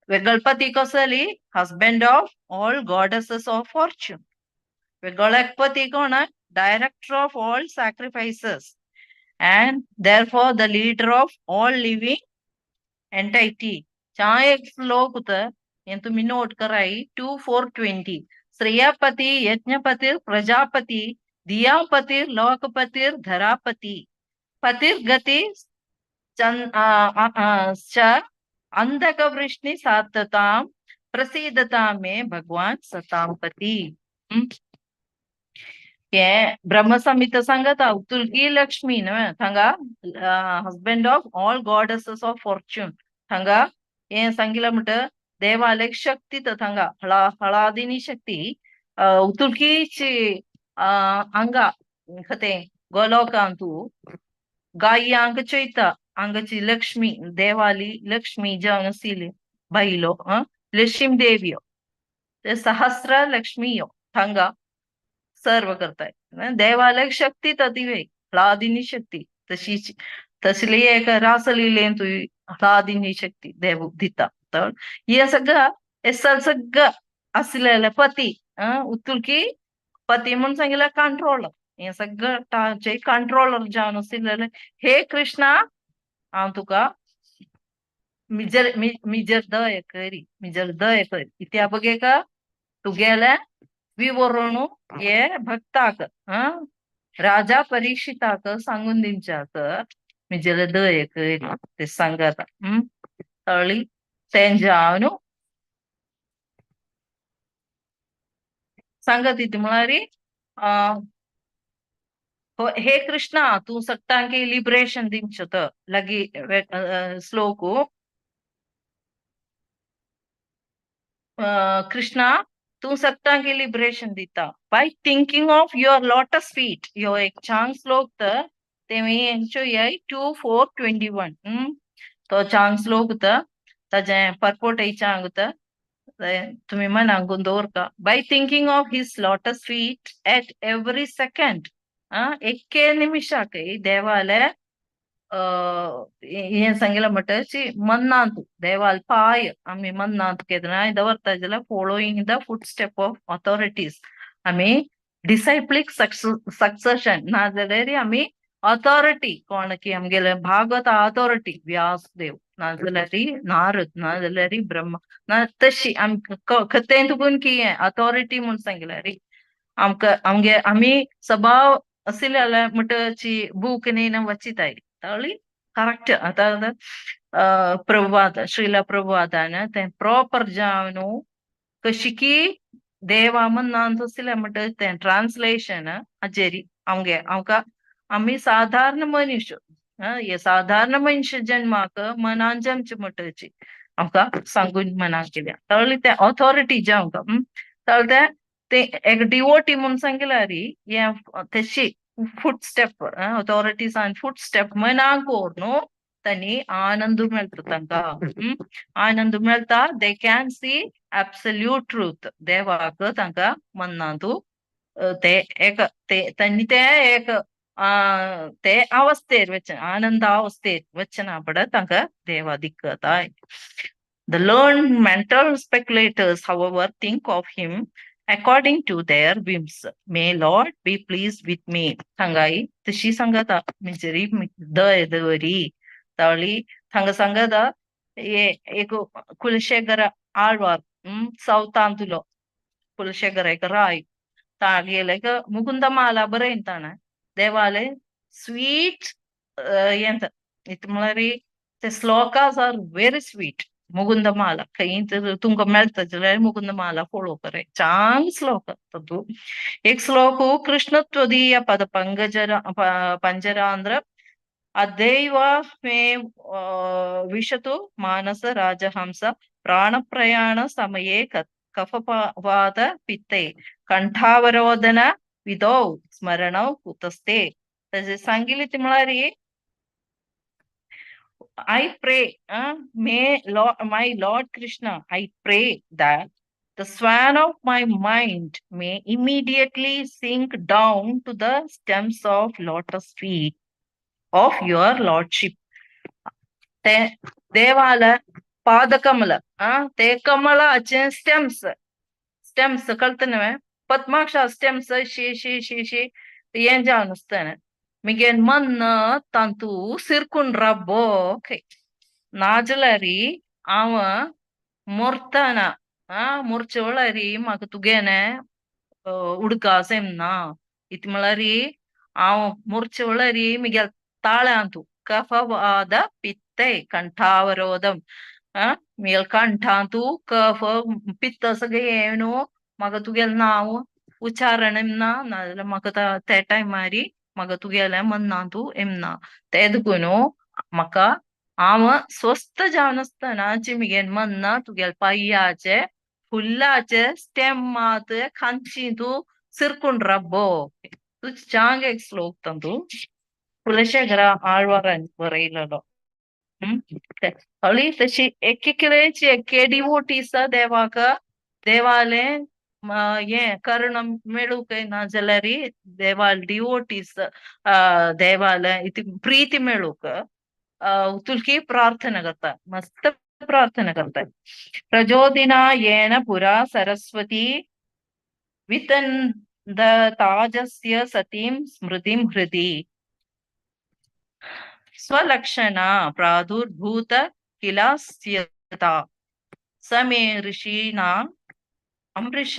Vegalpati Kosali, husband of all goddesses of fortune. Vegalakpati Kona, director of all sacrifices, and therefore the leader of all living entity. चार श्लोक होता, तुम्ही note कराई 2, 4, 20. श्रेयापती, यज्ञपतिर, प्रजापति, धियापतिर, लोकपतिर, धरापति, पतिर्गति अंधक वृष्णि सातताम प्रसीदता में भगवान सतामपति. हे ब्रह्मसंहिता सांगता तुलकी लक्ष्मी न्हय थांगा husband of all goddesses of fortune थांगा हे सांगिला म्हणटा देवालेक शक्ती तर थांगा हळा हळादिनी शक्ती उतुलकीची हांगा खतें गोलोकांतू गायांक चोयता हांगाची लक्ष्मी देवाली लक्ष्मी जावन आशिल्ली बायलो लक्ष्मी देवियो ते सहस्र लक्ष्मीयो थांगा सर्व करताय. देवालय शक्ती तर ती हळादिनी शक्ती तशीच तसली एक रासलीलेन तूं हळादिनी शक्ती देव दिता. तर हे सगळं हे सगळं आसलेले पती उतुलकी पती म्हूण सांगितलं कंट्रोलर हे सगळं ताचे कंट्रोलर जावन आशिल्ले हे कृष्णा हांव तुका मिजर मिजर दय करी मिजर दय करी इत्या बगे का तुगेले विवरण हे भक्ताक राजा परीक्षिताक सांगून दिवच्याक मिजर दय करी ते सांगता. तळी तेंजावन सांगत ती म्हळ्यार हे कृष्णा तूं सगळ्यांक लिबरेशन दिवचें तर लागी श्लोक कृष्णा तूं सगळ्यांक लिबरेशन दिता by thinking of your lotus feet. ह्यो एक छान श्लोक तर तेमी चोयाय 2:4-21. तो छान श्लोक तर ताजें पर्पोर्ट सांग तर तुम्ही मनाक दवरता by thinking of his lotus feet at every second. एके निमिषाक देवाले हें सांगिलां म्हणटच मन्नांत देवाल पाय आमी मन्नांत केन्नाय दवरता जाल्यार following the foot step of authorities आमी डिसायप्लीक सक्सेशन नाजाल्यार आमी अथॉरिटी कोण की आमगेले भागवत अथॉरिटी व्यासदेव नाजाल्यार नारद नाजाल्यार ब्रह्म ना तशी आमकां खतें तुकून की अथॉरिटी म्हूण सांगिल्यार आमकां आमगे आमी सभाव आशिल्ले जाल्यार म्हणटची बूक न्ही वचिताय तळी करेक्ट. आतां प्रभुपाद श्रीला प्रभुपादान तें प्रॉपर जावन न्हू कशी की देवा मन्नांत आशिल्लें म्हणटा तें ट्रान्सलेशन हाजेरी आमगे आमकां आमी साधारण मनीस हे साधारण मनीस जन्माक मनान जमचें म्हणटची आमकां सांगून मनाक केल्या तळी तें ऑथॉरिटी जावंक तळ तें ते एक डिवोटी म्हूण सांगिल्यार हें तशी foot step authorities and foot step मनाक न्हू तांणी आनंद मेळटा तांकां आनंद मेळटा. They can see absolute truth देवाक तांकां मनांतू ते एक ते तांणी ते एक ते अवस्थेर वचन आनंद अवस्थेर वचना पड तांकां देवा दिक्कताय. The learned mental speculators, however, think of him according to their whims. May Lord be pleased with me. थांगाई तशी सांगता मिजरी दय दवरी ताळी थांगा सांगता एक कुलशेखर आಳ್वार सावतांतुलो कुलशेखर एक राय तागेले मुकुंदमाला बरयताना देवाले स्वीट ಎಂತ ಇತ್ म्हळ्यार ते shlokas are very sweet. Mukundamala खंय तुमकां मेळटा जाल्यार मुकुंदमाला फॉलो करे छान श्लोक तत्तु. एक श्लोक कृष्णत्वदीय पद पंकजर पंजरांध्र अदैव मे विशतु मानस राजहंस प्राणप्रयाण समये कफवात पित्ते कंठावरोधन विधौ स्मरणौ कुतस्ते. तशें सांगिल्लें ती म्हळ्यार I pray, may Lord, my Lord Krishna, I pray that the swan of my mind may immediately sink down to the stems of lotus feet of your lordship. ते देवाला पादकमल ते कमलाचे स्टेम्स स्टेम्स कळतने पद्माक्ष stems she she she she हें जावन आसतना मिगेन मन तांतू सिरकून रब्बो नाजल्यारी हांव मोरतना मोरचे वेळारी म्हाका तुगेलें उडकास येना इत म्हळ्यार हांव मोरचे वेळारी मिगेल ताळ्यांतू कफवाद पित्ते कंठावरोधम मिगेल कंठांतू कफ पित्त सगळें येवन म्हाका तुगेलें नांव उच्चारण येमना नाजाल्यार म्हाका ते टायमारी म्हाका तुगेलें मन्ना तूं येमना ते देखून म्हाका हांव स्वस्थ जावन आसतनाची म्हगे मन्ना तुगेले पांयाचे फुलाचे स्टेमात खांची तूं सिरकून राबो. तूं चांग एक श्लोक तांतू कुलशेखर आळवारान बरयलेलो. हळी तशी एकेकडेची एके डिवोटीस देवाक देवाले हे कर्ण मेळूंक ना जाल्यार देवाल डिवोटीस देवाले इति प्रीती मेळूंक तुलकी प्रार्थना करता, मस्त प्रार्थना करता. प्रचोदिना येन पुरा सरस्वती वितन्दताजस्य सतीं स्मृतिं हृदि स्वलक्षणा प्रादुर्भूत किलास्यता समे ऋषीणा अमृष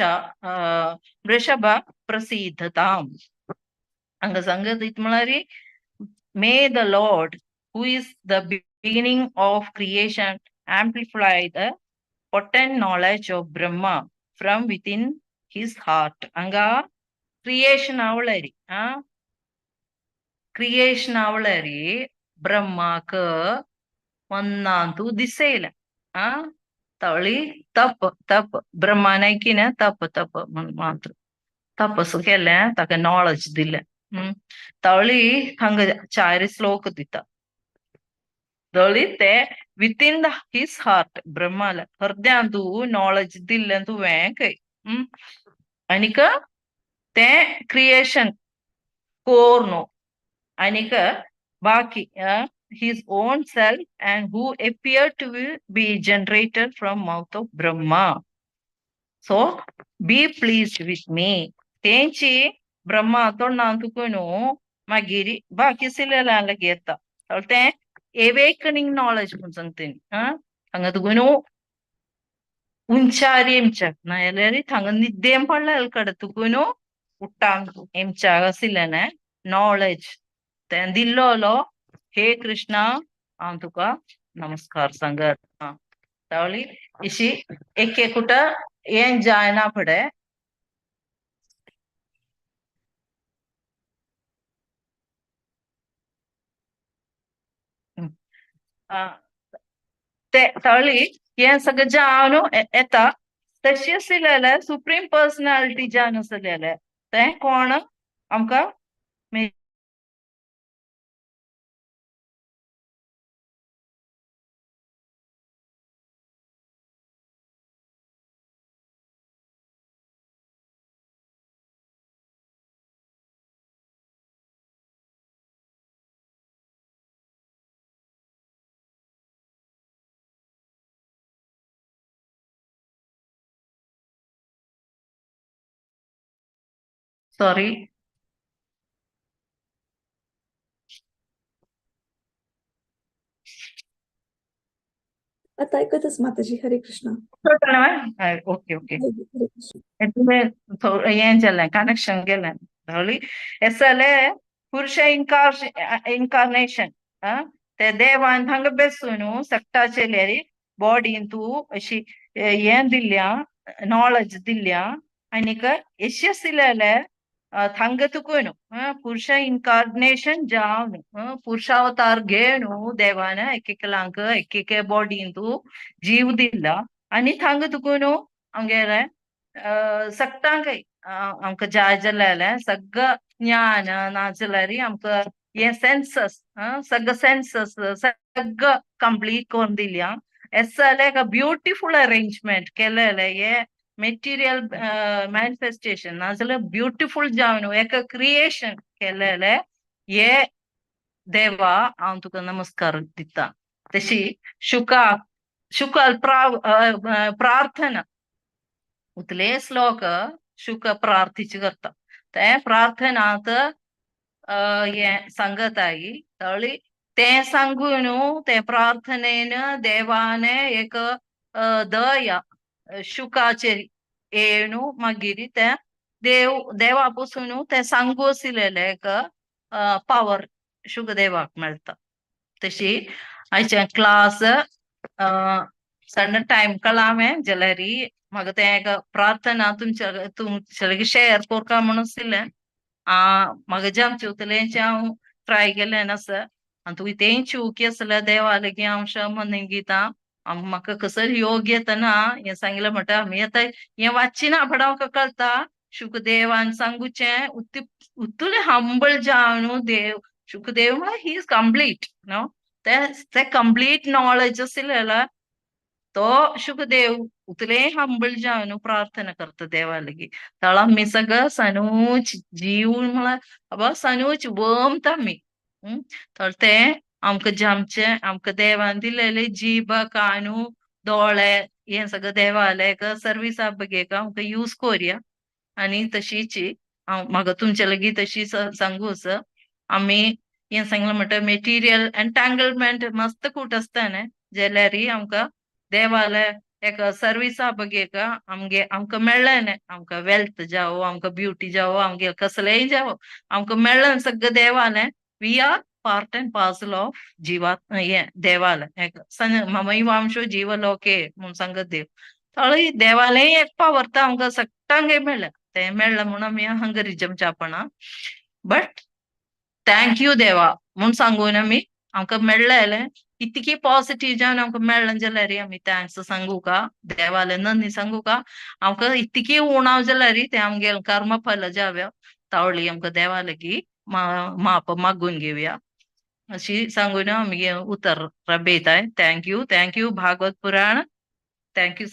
वृषभ प्रसिद्धताम्. हांगा सांगत म्हळ्यार may the lord who is the beginning of creation amplify the potent knowledge of Brahma from within his heart. हांगा क्रिएशन आवळरी क्रिएशन आवळरी ब्रह्माक मन्नांतु दिसेल. तळी तप तप ब्रह्मानायकीन तप तप मात्र तपस केलें ताका नॉलेज दिलें. तळी हांगा चार श्लोक दिता. तळी ते विथिन the his heart ब्रह्माला हृदयांतु नॉलेज दिलें तुवें खंय. आनीक ते क्रिएशन कोर्नो आनीक बाकी his own self and who appeared to be generated from mouth of Brahma. So be pleased with me. तेंची ब्रह्मा तोंडांतुकून मागीर बाकी सिलेला येता तें एवेकनिंग नॉलेज म्हूण सांगता. हांगा तुकून उंचारी एमच्याक नाजाल्यार थांगा निद्देम पडल्या कडेन तुकून उट्टांक एमच्याक आशिल्लें नॉलेज तें दिल्लो. हे कृष्णा हांव तुका नमस्कार सांगत. तावली इशी एक एकूट हें जायना फुडें. ते तावली हें सगळें जावन येता तशी आशिल्लें सुप्रीम पर्सनालिटी जावन आशिल्लें तें कोण आमकां सॉरी आता ऐकतच माताजी. हरे कृष्णा. ओके ओके हें जालें कनेक्शन गेलें. एस जालें पुरुष इन्कार्नेशन ते देवान हांगा बेसून सक्टाचेल्यारी बॉडीन तूं अशी हें दिल्या नॉलेज दिल्या आनीक येशी आशिल्लें थांगा तुकून पुरुष इन्कार्नेशन जावन पुरुषावतार घेवन देवान एकेकलांक एकेक बॉडीन तूं जीव दिला आनी थांगा तुकून आमगेलें सगटांकय आमकां जाय जाल्यार सगळं ज्ञान नाजाल्यार आमकां हे सेन्सस सगळं सेन्सस सगळं कंप्लीट करून दिल्या. एस जाल्यार ब्युटिफूल अरेंजमेंट केलेलें हे मेटेरियल मॅनिफेस्टेशन नाजाल्यार ब्युटिफूल जावन एक क्रिएशन केलेलें हे देवा हांव तुका नमस्कार दिता. तशी शुका शुकल प्रार्थना उतले श्लोक शुक प्रार्थिच करता ते प्रार्थनात हें सांगताय. तळी तें सांगून ते प्रार्थनेन देवाने एक दया शुकाचेर येणू मागीर ते देव देवा पसून ते सांगू आशिल्लें एक पावर शुकदेवाक मेळटा. तशी आयचे क्लास सण्ण टायम कळावें जाल्यार म्हाका तें एक प्रार्थना तुमच्या तुमच्या लागीं शेअर कोरका म्हणून आशिल्लें. म्हाका जामचे उतलेंचें हांव ट्राय केलें आसा आनी तुवें तें चुकी आसल्यार देवा लागीं हांव क्षमा मागिता. म्हाका कसो योग्य ना हें सांगलें म्हणटा आमी आतां हें वाचिना फुडें आमकां कळटा शुकदेवान सांगुचें उतुले हंबल जावन देव शुकदेव म्हळ्यार he is complete न्हू, ते कंप्लीट नॉलेज आशिल्लें तो शुकदेव उतले हंबल जावन प्रार्थना करता देवा लागीं. तळ आमी सगळं सनूच जीव म्हळ्यार अबा सनूच वमता आमी. तर ते आमकां जामचें आमकां देवान दिलेले जीब कानू दोळे हें सगळं देवाले सर्विसा बगेक आमकां यूज कोरया. आनी तशीच हांव म्हाका तुमच्या लागीं तशी सांगू आसा. आमी हें सांगलें म्हणटा मेटिरियल एन्टांगलमेंट मस्त कूट आसता न्ही, जाल्यार आमकां देवाले एक सर्विसा बगेक आमगे आमकां मेळ्ळें न्ही, आमकां वेल्थ जावं आमकां ब्युटी जावं आमगे कसलेंय जावं आमकां मेळ्ळें सगळें देवालें. We are part and parcel of जिवात हें देवालें एक ममैवांशो जीवलोके म्हूण सांगत देव. थळी देवालें एक पावर तर आमकां सगळ्यांक मेळ्ळें, तें मेळ्ळें म्हूण आमी हंगरी जमच्यापणा. बट thank you देवा म्हूण सांगून आमी आमकां मेळ्ळें इतकी पॉजिटीव जावन आमकां मेळ्ळें जाल्यार आमी thanks सांगू का देवालें नन्ही सांगू का. आमकां इतकी उणाव जाल्यार तें आमगे कर्म फल जाव्या तावळी आमकां देवा लागीं माप मागून घेवया अशी सांगून आमगे उतर रबयताय. Thank you, thank you Bhagavat Purana, thank you.